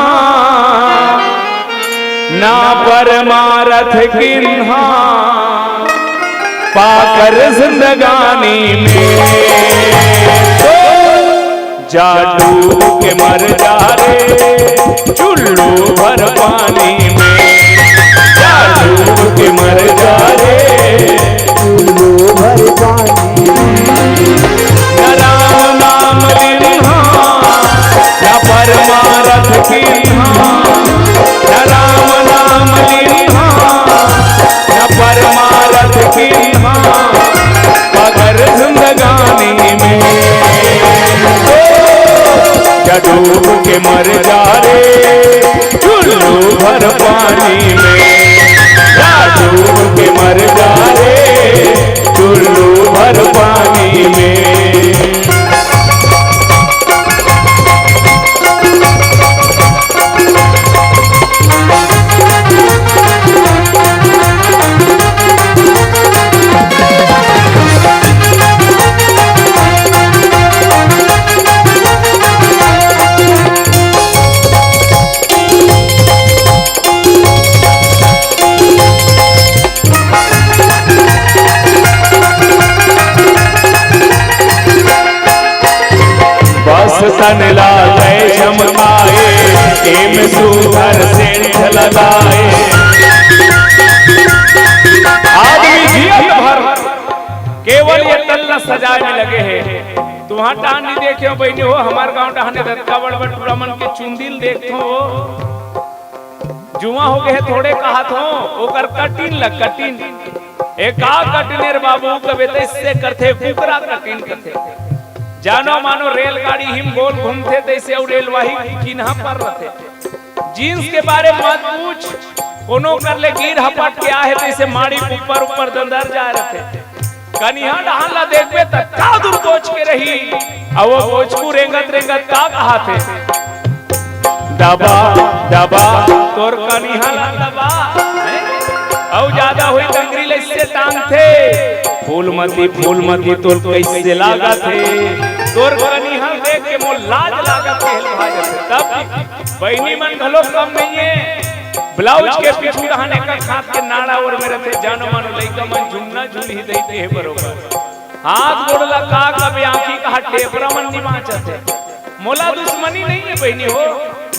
ना परमारथ किन्हा, पाकर जिंदगानी में तो जा डूब के मर जा रे, चुल्लू भर पानी में। जा डूब के मर जा रे, चुल्लू भर पानी में। न राम नाम लिन्हा, न परमारथ किन्हा, न राम नाम लिन्हा, न परमारथ किन्हा, पगर जिंदगानी में। ओ, जा डूब के मर जा रे, चुल्लू भर पानी में। जा डूब के मर जा रे, चुल्लू भर पानी में। बस तन ला तय चमकाए, एम सुघर सेंठ लगाए। आदमी जियत भर केवल ये तन ला सजाए में लगे हे। तुहां टांग नहीं देखे हो बहिनी हो, हमार गांव डहाने रतका बड़ बड़ टूरा मन के चुंदी ल देखथो हो। जुआं हो गए हे थोड़े कहत हो, ओकर कटिन ल कटिन। ए का कटिन रे बाबू, कबे तइसे करथे, कुकरा कटिन करथे। जानो मानो रेलगाड़ी हिम गोल घूमथे तइसे, अउ रेलवाही चिन्हा पर रथे। जींस के बारे मत पूछ, कोनो कर ले गिर हपट के आहे तइसे माड़ी ऊपर ऊपर दंदर जाए रथे। कनिहा डहान ला देखबे त का दूर बोच के रही, अउ वो बोचकू रेंगत रेंगत का कहाथे, "दबा, दबा, तोर कनिहा ला दबा।" हैं? अउ जादा होई त अंगरी ले से टांगथे, "फूलमती, फूलमती, तोर कइसे लागत हे? तोर कनिहा देख के मोर लाज लागत हे," कहल भाई। तब बहिनी मन घलो कम नहीं हे, ब्लाउज के पीछू डहान एक हाथ के नाड़ा ओर में रथे, जानो मानो लइका मन झुमना झुलही दई के हे बरोबर। हाथ गोड़ ला का कबे आंखी कहा टेपरा मन निमाचत हे। मोला दुश्मनी नहीं है बहिनी हो,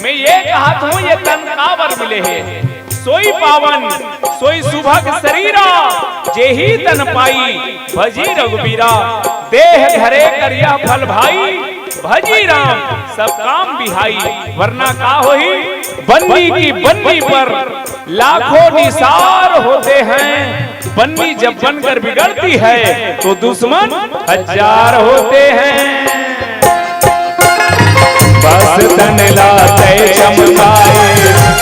मैं ये कहत हूँ ये तन काबर मिले हे। सोई पावन सोई सुभग शरीरा, जेही तन पाई भजी रघुबीरा। देह धरे करिया फल भाई, भजी राम सब काम बिहाई। वरना का होही, बन्नी की बन्नी पर लाखों निसार होते हैं, बन्नी जब बनकर बिगड़ती है तो दुश्मन हजार होते हैं। बस तन ला तय चमकाए,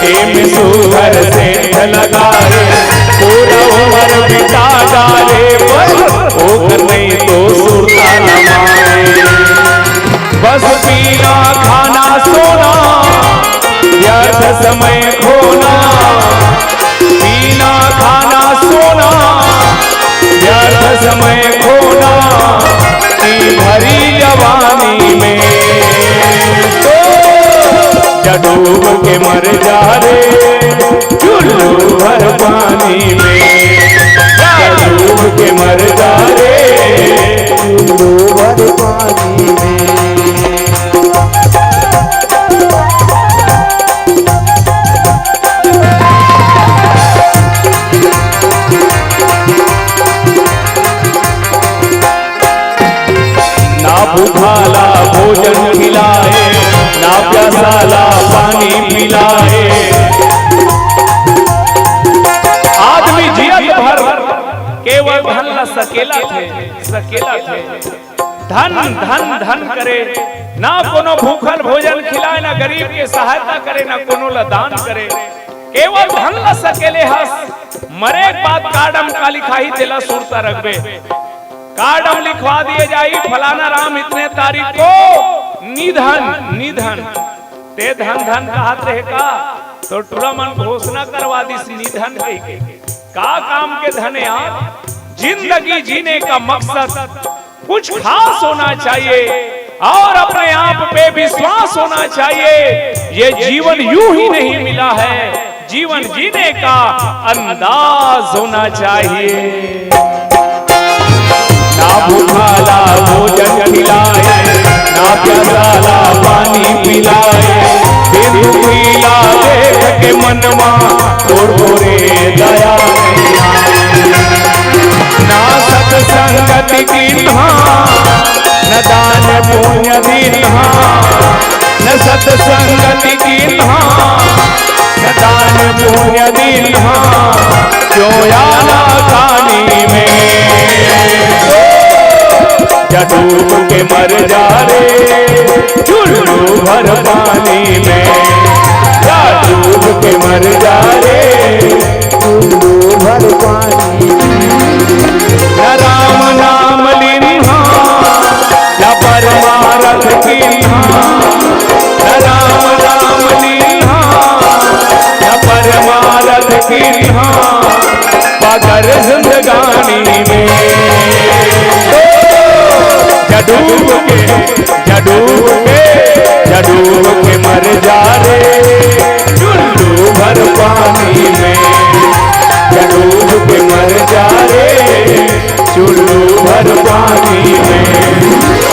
एम सुघर सेंठ लगाए, पूरा उमर बिता डारे पर ओकर नहीं तो सुरता नमाए। बस पीना खाना सोना, व्यर्थ समय खोना, पीना खाना सोना, व्यर्थ समय खोना, ई भरी जवानी में तो जा डूब के मर जा रे, चुल्लू भर पानी में, जा डूब के मर जा रे। धन ला सकेला थे, सकेला थे। धन, धन, धन करे, ना कोनो भूखल भोजन खिलाए, ना गरीब के सहायता करे, ना कोनो ला दान करे, केवल धन ला सकेले हस। मरे के बाद कार्ड म का लिखाही, तेला सुरता रखबे। कार्ड म लिखवा दिए जाही, फलाना राम इतने तारीख को निधन, निधन। ते धन धन कहत रहे का? तो टूरा मन घोषणा करवा दिस निधन कहिके। का काम के धन यार? जिंदगी जीने का मकसद कुछ खास होना चाहिए और अपने आप पे विश्वास होना चाहिए। ये जीवन यूं ही नहीं मिला है, जीवन जीने का अंदाज होना चाहिए। ना भूखाला भोजन खिलाए, ना प्यासाला पानी पिलाए, बिन दुखीला देख के मनवा तोर मोरे दया। ना सत्संगति कीन्हा, न दान पुण्य दीन्हा, न सत्संगति कीन्हा, न दान पुण्य दीन्हा, क्यों आना कानी में। जा डूब के मर जा रे, चुल्लू भर पानी में। जा डूब के मर जा रे, चुल्लू भर पानी। न राम नाम लिन्हा, न परमारथ किन्हा, न राम नाम लिन्हा, न परमारथ किन्हा, पाकर जिंदगानी में। जा डूब के, जा डूब के, जा डूब के मर जा रे, चुल्लू भर पानी में। जा डूब के मर जा रे, चुल्लू भर पानी में,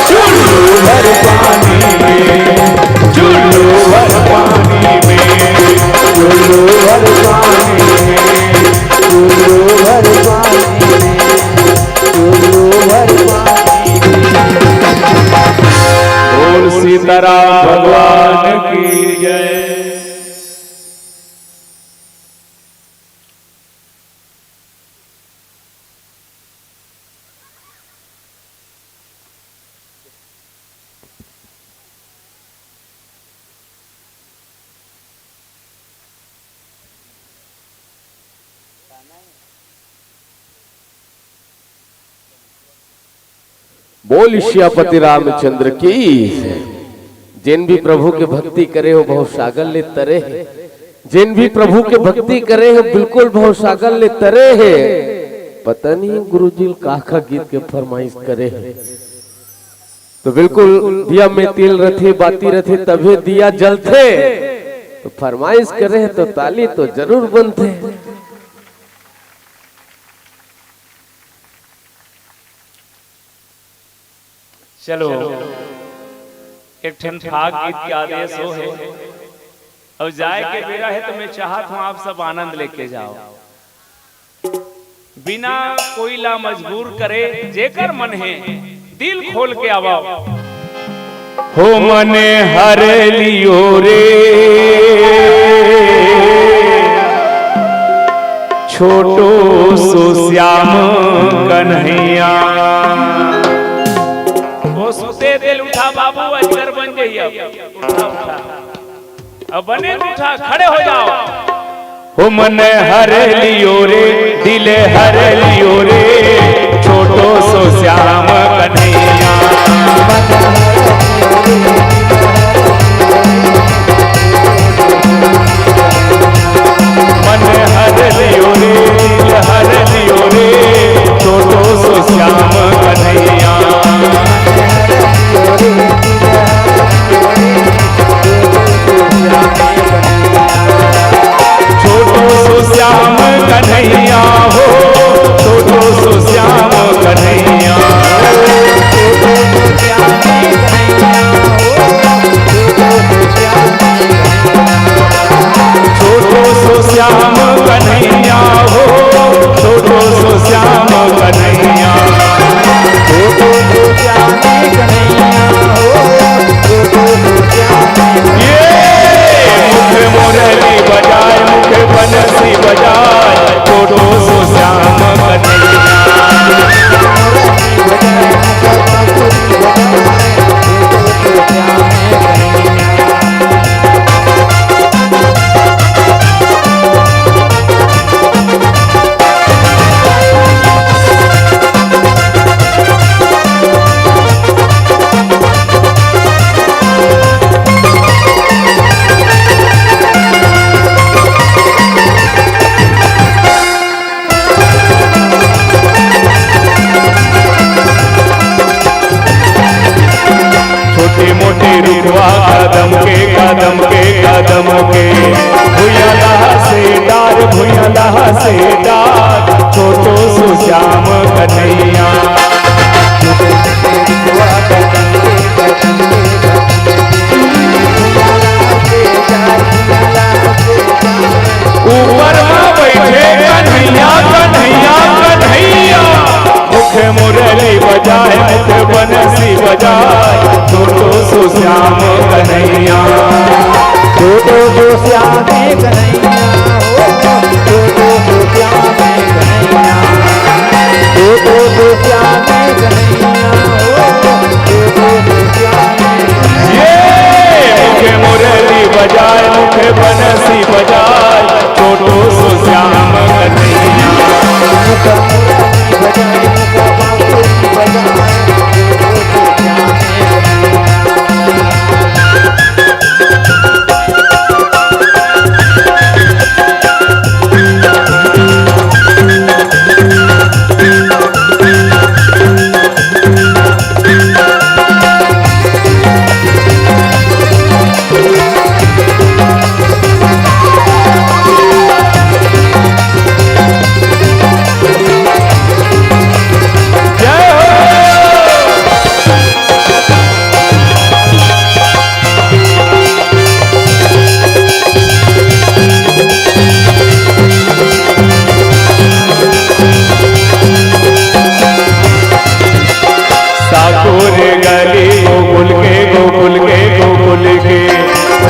चुल्लू भर पानी में, चुल्लू भर पानी में, चुल्लू भर पानी में, चुल्लू भर पानी में, चुल्लू भर पानी में। बोल सीताराम भगवान की जय। बोल सियापति रामचंद्र की। जेन भी प्रभु के भक्ति करे हो, भवसागर ले तरे हे। जेन भी प्रभु के भक्ति करे हो, बिल्कुल भवसागर ले तरे हे। पता नहीं गुरुजी ल का का गीत के फरमाइश करे हे। तो बिल्कुल दिया में तेल रथे, बाती रथे, तभे दिया जलथे। तो फरमाइश करे हे तो ताली तो जरूर बनथे। चलो, एक ठन फाग गीत के आदेश हो हे, अउ जाए के बेरा हे, तो मैं चाहत हूँ आप सब आनंद लेके जाओ। बिना कोई ला मजबूर करे, जेकर मन हे, दिल खोल के आवव। हो मन हर लियो रे, छोटो सो श्याम कन्हैया। वो सुते दिल उठा बाबू, अजगर बन जइया। उठा, उठा। अब बने उठा, खड़े हो जाओ। हो मन हर लियो रे, दिल हर लियो रे, छोटो सो श्याम कन्हैया। मन हर लियो रे, दिल हर लियो रे, छोटो सो श्याम कन्हैया। छोटो सो श्याम कन्हैया हो, छोटो सो श्याम कन्हैया। छोटो सो श्याम कन्हैया हो, छोटो सो श्याम कन्हैया। छोटो सो श्याम कन्हैया हो, छोटो सो श्याम। ये मुख मुरली बजाए, मुख बंसी बजाए, छोटो सो श्याम कन्हैया। श्याम कन्हैया, छोटो सो श्याम कन्हैया, ओ, छोटो सो श्याम कन्हैया, छोटो सो श्याम कन्हैया, ओ, छोटो सो श्याम कन्हैया। ये मुखे मुरली बजाए, मुखे बंसी बजाए, छोटो सो श्याम कन्हैया। साकुर गली गोकुल के, गोकुल के, गोकुल के।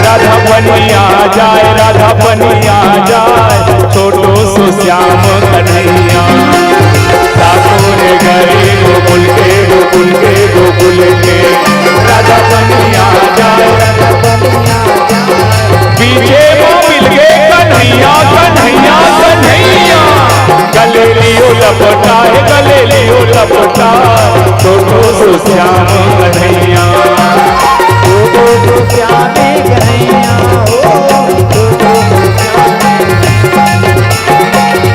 राधा पनिया जाए, राधा पनिया जाए, छोटो सो श्याम कन्हैया। साकुर गली गोकुल के, गोकुल के, गोकुल के। राधा पनिया जाए, राधा पनिया जाए। पीछे वो मिल गए कन्हैया, कन्हैया, कन्हैया। गले लियो लपटा है, गले लियो लपटा, छोटो सो श्याम कन्हैया। छोटो सो श्याम कन्हैया, ओ, छोटो सो श्याम कन्हैया।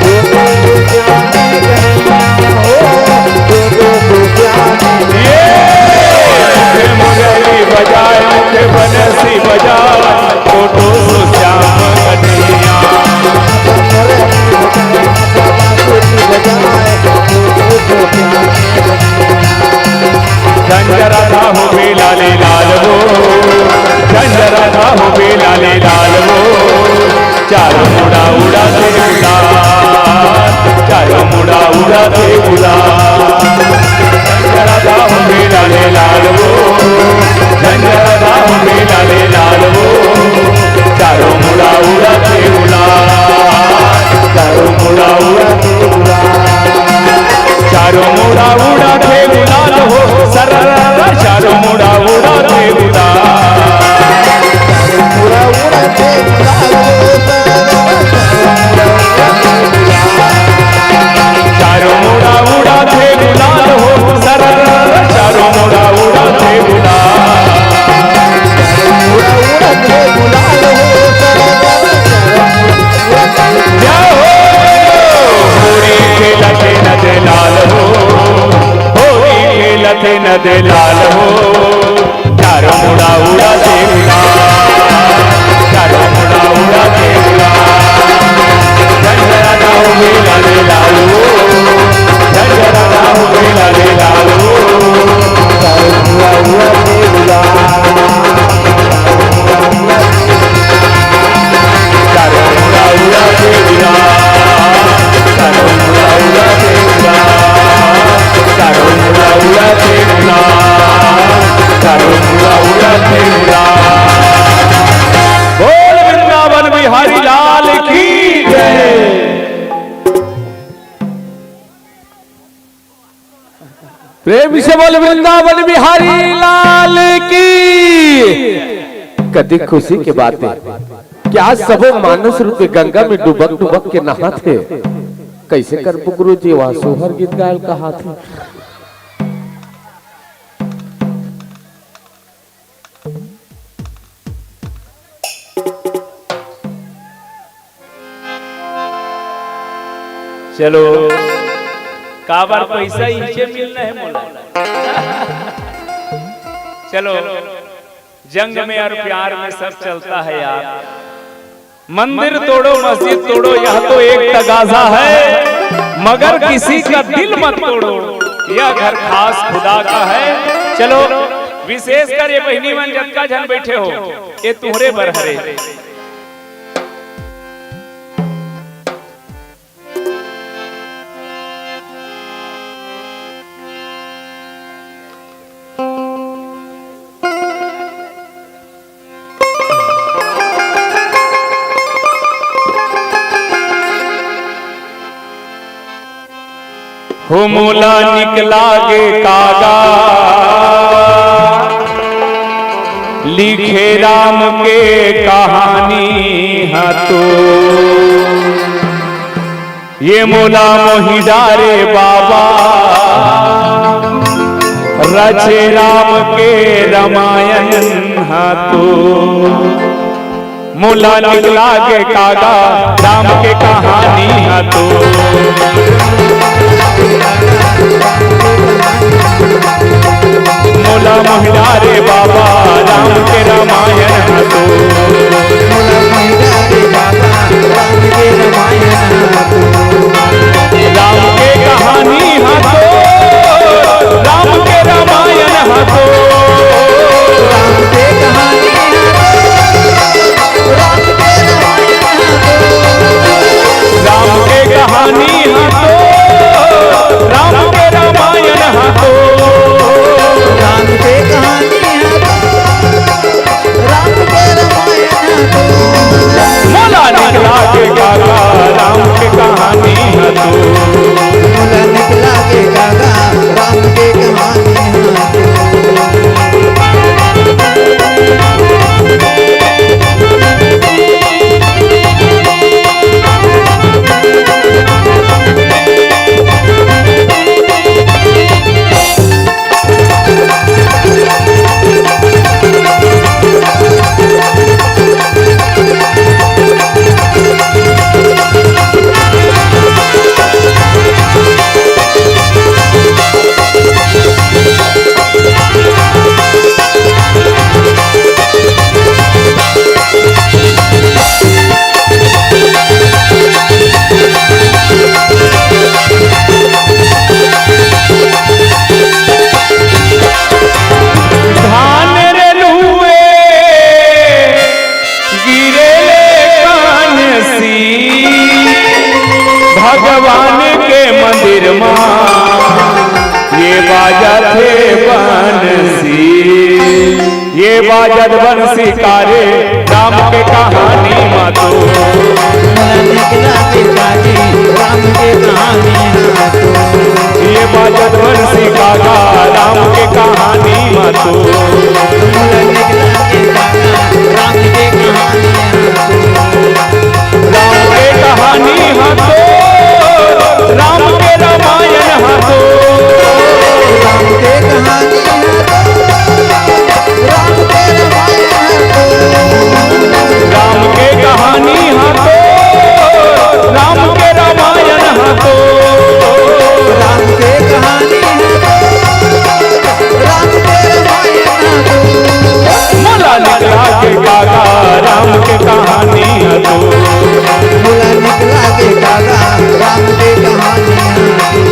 छोटो सो श्याम कन्हैया, ओ, छोटो सो श्याम कन्हैया। ये मुरली बजाए, मुखे बंसी बजाए, छोटो सो श्याम कन्हैया। झंझरा था हो बेला ले लाल हो, झंझरा था हो बेला ले लाल हो। चारों मुड़ा उड़ा थे गुलाल, चारों मुड़ा उड़ा थे गुलाल। झंझरा था हो बेला ले लाल हो, झंझरा था हो बेला ले लाल हो। चारों मुड़ा उड़ा थे गुलाल, चारों मुड़ा उड़ा थे गुलाल। चारों मुड़ा उड़ा थे गुलाल हो, सरर, चारों मुड़ा उड़ा थे गुलाल। चारों मुड़ा उड़ा थे गुलाल हो, सरर, चारों मुड़ा उड़ा थे गुलाल। चारों मुड़ा उड़ा थे गुलाल हो, सरर, चारों मुड़ा उड़ा थे गुलाल। चारों मुड़ा उड़ा थे गुलाल हो, सरर, चारों मुड़ा उड़ा थे गुलाल। जय हो। होरी खेलथे नंद लाल हो, होरी खेलथे नंद लाल हो। चारों मुड़ा उड़ा थे गुलाल, चारों मुड़ा उड़ा थे गुलाल। झंझरा था हो बेला ले लाल हो, झंझरा था हो बेला ले लाल हो। चारों मुड़ा उड़ा थे गुलाल। चारों मुड़ा उड़ा थे गुलाल, चारों मुड़ा उड़ा थे गुलाल, चारों मुड़ा उड़ा थे गुलाल, चारों मुड़ा उड़ा थे गुलाल। बोल वृंदावन बिहारी लाल की जय। प्रेम से बोल वृंदावन बिहारी लाल की। कति खुशी के बात हे कि आज सबो मानस रूपी गंगा में डुबक डुबक के नहात हे। कइसे करबो गुरु जी, वहाँ सोहर गीत गायल कहात हे। चलो, काबर पैसा इहिचे मिलना हे मोला। चलो, जंग में और प्यार में सब चलता है यार। मंदिर तोड़ो, मस्जिद तोड़ो, यह तो एक तगाजा है, मगर किसी का दिल मत तोड़ो, यह घर खास खुदा का है। चलो, विशेषकर ये बहिनी मन जतका झन बैठे हो, ये तुहरे बर हरे। हो मोला निक लागे कागा, लिखे राम के कहानी ह तो। ये मोला मोहि डारे बाबा, रचे राम के रमायन ह तो। मोला निक लागे कागा, राम के कहानी ह तो। मोला मोहि डारे बाबा, राम के रमायन ह तो। राम के कहानी ह तो, राम के रमायन ह तो। राम के कहानी ह तो, राम के रमायन ह तो। मोला निक लागे कागा, राम के कहानी ह तो। धान रे लुए गिरे ले कान सी, भगवान के मंदिर मा ये बाजत हे बंसी। ये बाजत बंसी कारे, राम के कहानी मा तो। मोला निक लागे काजी, राम के कहानी मा तो। ये बाजत बंसी कागा, राम के कहानी मा तो। मोला निक लागे कागा, राम के कहानी मा तो। राम के कहानी ह तो, राम के रामायण ह तो। राम के कहानी ह तो, राम के रामायण ह तो। राम के कहानी ह तो, राम के रामायण ह तो। राम के कहानी ह तो, राम के रामायण ह तो। मोला निक लागे कागा, राम के कहानी ह तो। मोला निक लागे कागा, राम के कहानी ह तो।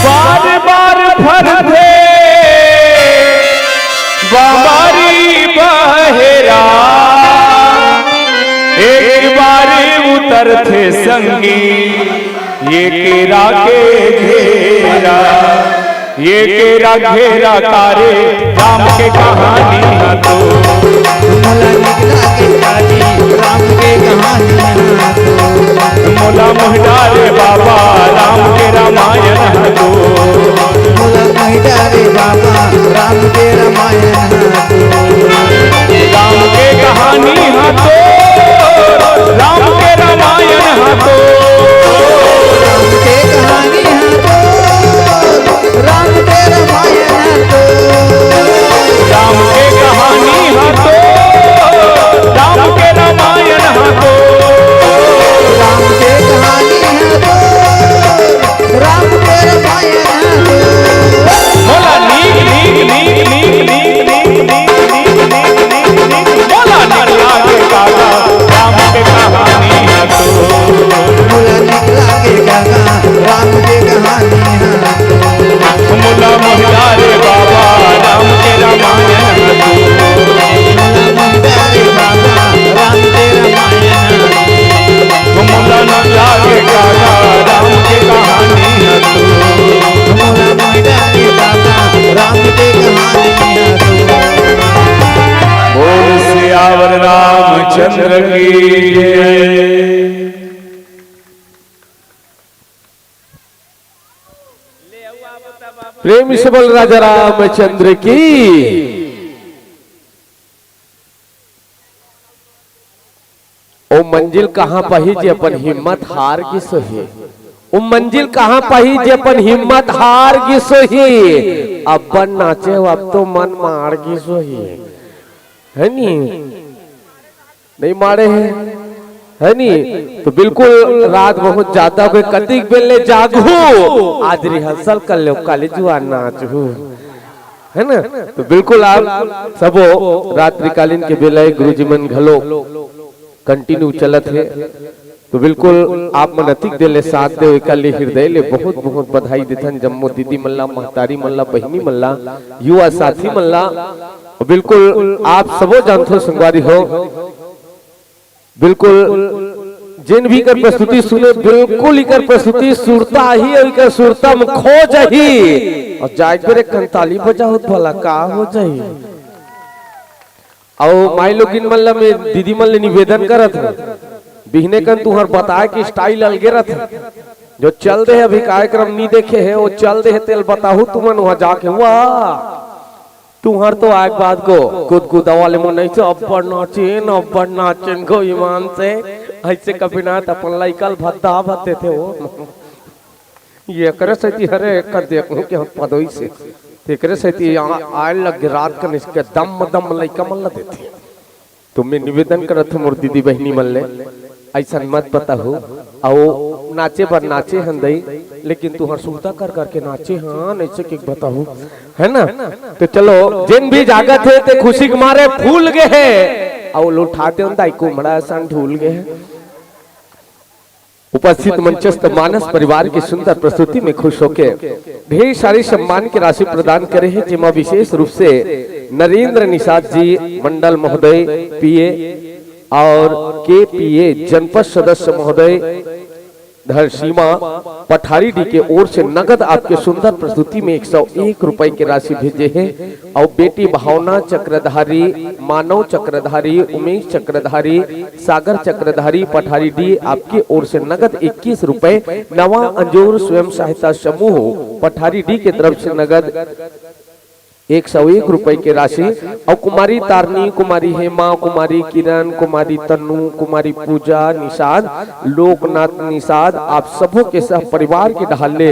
बार बार फरथे बाबारी बहेरा, एक बार उतरथे संगी ये केरा के घेरा। ये केरा घेरा कारे, राम के कहानी ह तो। मोला निक लागे काजी, राम के कहानी ह तो। मोला मोहि डारे बाबा, राम के रामायण ह तो। मोला मोहि डारे बाबा, राम के रामायण ह तो। राम के कहानी ह तो, राम के रामायण ह तो। राम के कहानी ह तो, राम के रामायण चंद्र की जय। प्रेम से बोल राजा रामचंद्र की। ओ मंजिल कहाँ पाही जे अपन हिम्मत हार गिस होही। ओ मंजिल कहाँ पाही जे अपन हिम्मत हार गिस होही। अब्बड़ नाचे हो, अब तो मन मार गिस होही। है नी? नहीं मारे हे, है नी? तो बिल्कुल रात बहुत ज्यादा होगे, कतिक बेर ले जागहू, आज rehearsal कर लेव, काली जुवार नाचहू, है ना? तो बिल्कुल आप सबो रात्रिकालीन के बेला गुरुजी मन घलो continue चलत हे, तो बिल्कुल आप मन अतिक देर ले साथ देव, एकर ले हृदय ले बहुत बहुत बधाई देथन जम्मो दीदी मन ला, महतारी मन ला, बहिनी मन ला, युवा साथी मन ला। बिल्कुल आप सबो जानथो संगवारी हो, बिल्कुल जेन भी कर प्रस्तुति सुने, बिल्कुल इकर प्रस्तुति सुरता ही अउ इकर सुरता में खो जाही। अउ जाए के बेर एक ताली बजाओ त भला का हो जाही। अउ माई लोगिन मन ला मैं दीदी मन ले निवेदन करत हूँ, बिहने कन तुहर बताए के style अलगे रथे। जो चल दे हे अभी कार्यक्रम नी देखे हे, वो चल दे हे तेल बताहू तुमन वहाँ जाके, वाह! तुहर तो आए के बाद को गुदगुदा वाले मन ऐसे अब्बड़ नाचे न, अब्बड़ नाचे न गो ईमान से। ऐसे कभी ना त अपन लइका ल भद्दा भद्दे थे वो। ये करे सेती हरे कर देखहूँ कि हम पदोई से। तेकरे सेती यहाँ आए लग रात कन इसके दम दम लइका मन ल देथे। तो मैं निवेदन करत हूँ मोर दीदी बहिनी मन ले, ऐसन मत बताहू। अउ नाचे बर नाचे हन दई, लेकिन तुहर सुरता कर करके नाचे हन, ऐसे के बताहू, है ना? तो चलो, जेन भी जागत हे ते खुशी के मारे फूल गे हे, अउ लुठा दे दाई कुम्हड़ा असन ढूल गे हे। उपस्थित मंचस्थ मानस परिवार की सुंदर प्रस्तुति में खुश होके ढेर सारी सम्मान की राशि प्रदान करे हे, जेमा विशेष रूप से नरेंद्र निषाद जी मंडल महोदय पीए और केपीए जनपद सदस्य महोदय धरसीमा पठारी डी के ओर से नगद आपके सुंदर प्रस्तुति में एक सौ एक रुपए की राशि भेजे हे। अउ बेटी भावना चक्रधारी, मानव चक्रधारी, उमेश चक्रधारी, सागर चक्रधारी पठारी डी आपके ओर से नगद इक्कीस रुपए, नवा अंजोर स्वयं सहायता समूह पठारी डी के तरफ से नगद एक सौ एक रुपए के राशि, अउ कुमारी तारनी, कुमारी हेमा, कुमारी किरण, कुमारी तन्नू, कुमारी पूजा निषाद, लोकनाथ निषाद, आप सबो के सह परिवार के डहार ले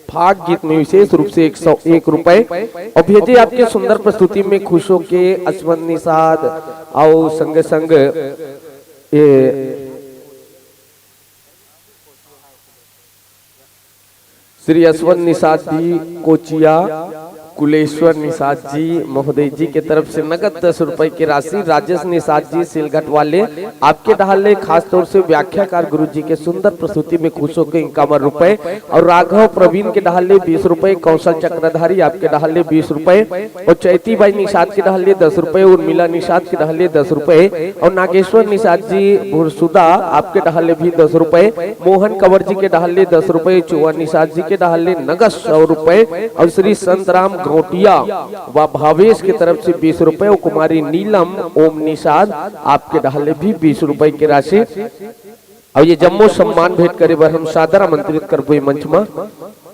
फाग गीत में विशेष रूप से एक सौ एक रुपए। अउ भैया जी, आपके सुंदर प्रस्तुति में खुश होके असमत निषाद अउ संगे संग ये श्री असमत निषाद जी कोचिया, कुलेश्वर निषाद जी महोदय जी के तरफ से नगद दस रुपए की राशि, राजेश निषाद जी सिलघट वाले, आपके डहार ले खास तौर से व्याख्याकार गुरु जी के सुंदर प्रस्तुति में खुश होकर इक्यावन रुपए, और राघव प्रवीण के डहार ले बीस रुपए, कौशल चक्रधारी आपके डहार ले बीस रुपए, और चैती बाई निषाद के डहार ले दस रुपए, उर्मिला निषाद के डहार ले दस रुपए, और नागेश्वर निषाद जी भुरसुदा आपके डहार ले भी दस रुपए, मोहन कंवर जी के डहार ले दस रुपए, चुआ निषाद जी के डहार ले नगद सौ रुपए, और श्री संतराम गौटिया व भावेश के तरफ से बीस रुपए, और कुमारी नीलम ओम निषाद आपके डहार ले भी बीस रुपए की राशि। और ये जम्मो सम्मान भेंट करे बर हम सादर आमंत्रित करबो ये मंच में।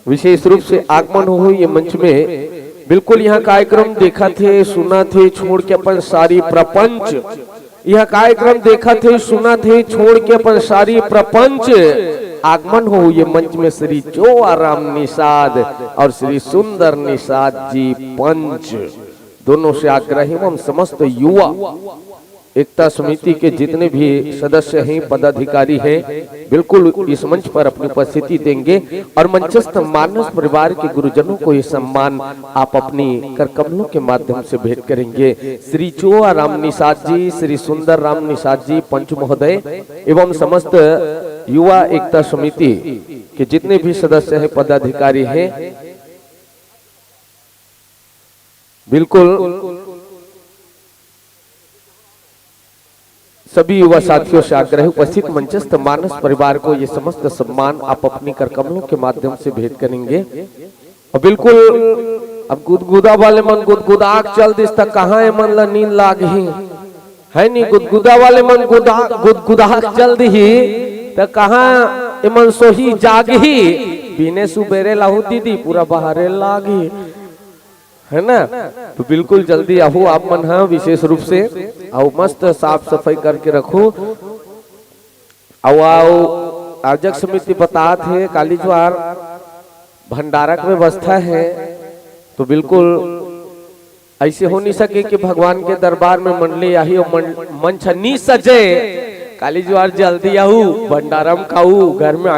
विशेष रूप से आगमन हो ये मंच में। बिल्कुल यहाँ कार्यक्रम देखत हे, सुनत हे, छोड़ के अपन सारी प्रपंच, यहाँ कार्यक्रम देखत हे, सुनत हे, छोड़ के अपन सारी प्रपंच, आगमन हो ये मंच में श्री चोआ राम निषाद और श्री सुंदर निषाद जी पंच। दोनों से आग्रह एवं समस्त युवा एकता समिति के जितने भी सदस्य हैं, पदाधिकारी हैं, बिल्कुल इस मंच पर अपनी उपस्थिति देंगे और मंचस्थ मानस परिवार के गुरुजनों को ये सम्मान आप अपनी कर कमलों के माध्यम से भेंट करेंगे। श्री चोआ राम निषाद जी, श्री सुंदर राम निषाद जी पंच महोदय एवं समस्त युवा एकता समिति के जितने भी सदस्य हैं, पदाधिकारी हैं, बिल्कुल सभी युवा साथियों से आग्रह है, उपस्थित मंचस्थ मानस परिवार को ये समस्त सम्मान आप अपनी कर कमलों के माध्यम से भेंट करेंगे। और बिल्कुल अब गुदगुदा वाले मन गुदगुदा के चल दिस, त कहाँ ये मन ला नींद लागही? है नी, गुदगुदा वाले मन गुदा गुदगुदा के चल दिही, त कहाँ एमन सोही जागही? बिने सुबेरे लाहू दीदी, पूरा बहारे लागही, है ना? तो बिल्कुल जल्दी आहू आप मन ह विशेष रूप से, अउ मस्त साफ सफाई करके रखू। अउ, अउ आयोजक समिति बतात हे, काली जुआर भंडारा के व्यवस्था है, तो बिल्कुल ऐसे हो नहीं सके कि भगवान के दरबार में मंडली आही और मन-, मंच नहीं सजे। काली जुआर जल्दी आहू, भंडारा म खाऊ, घर में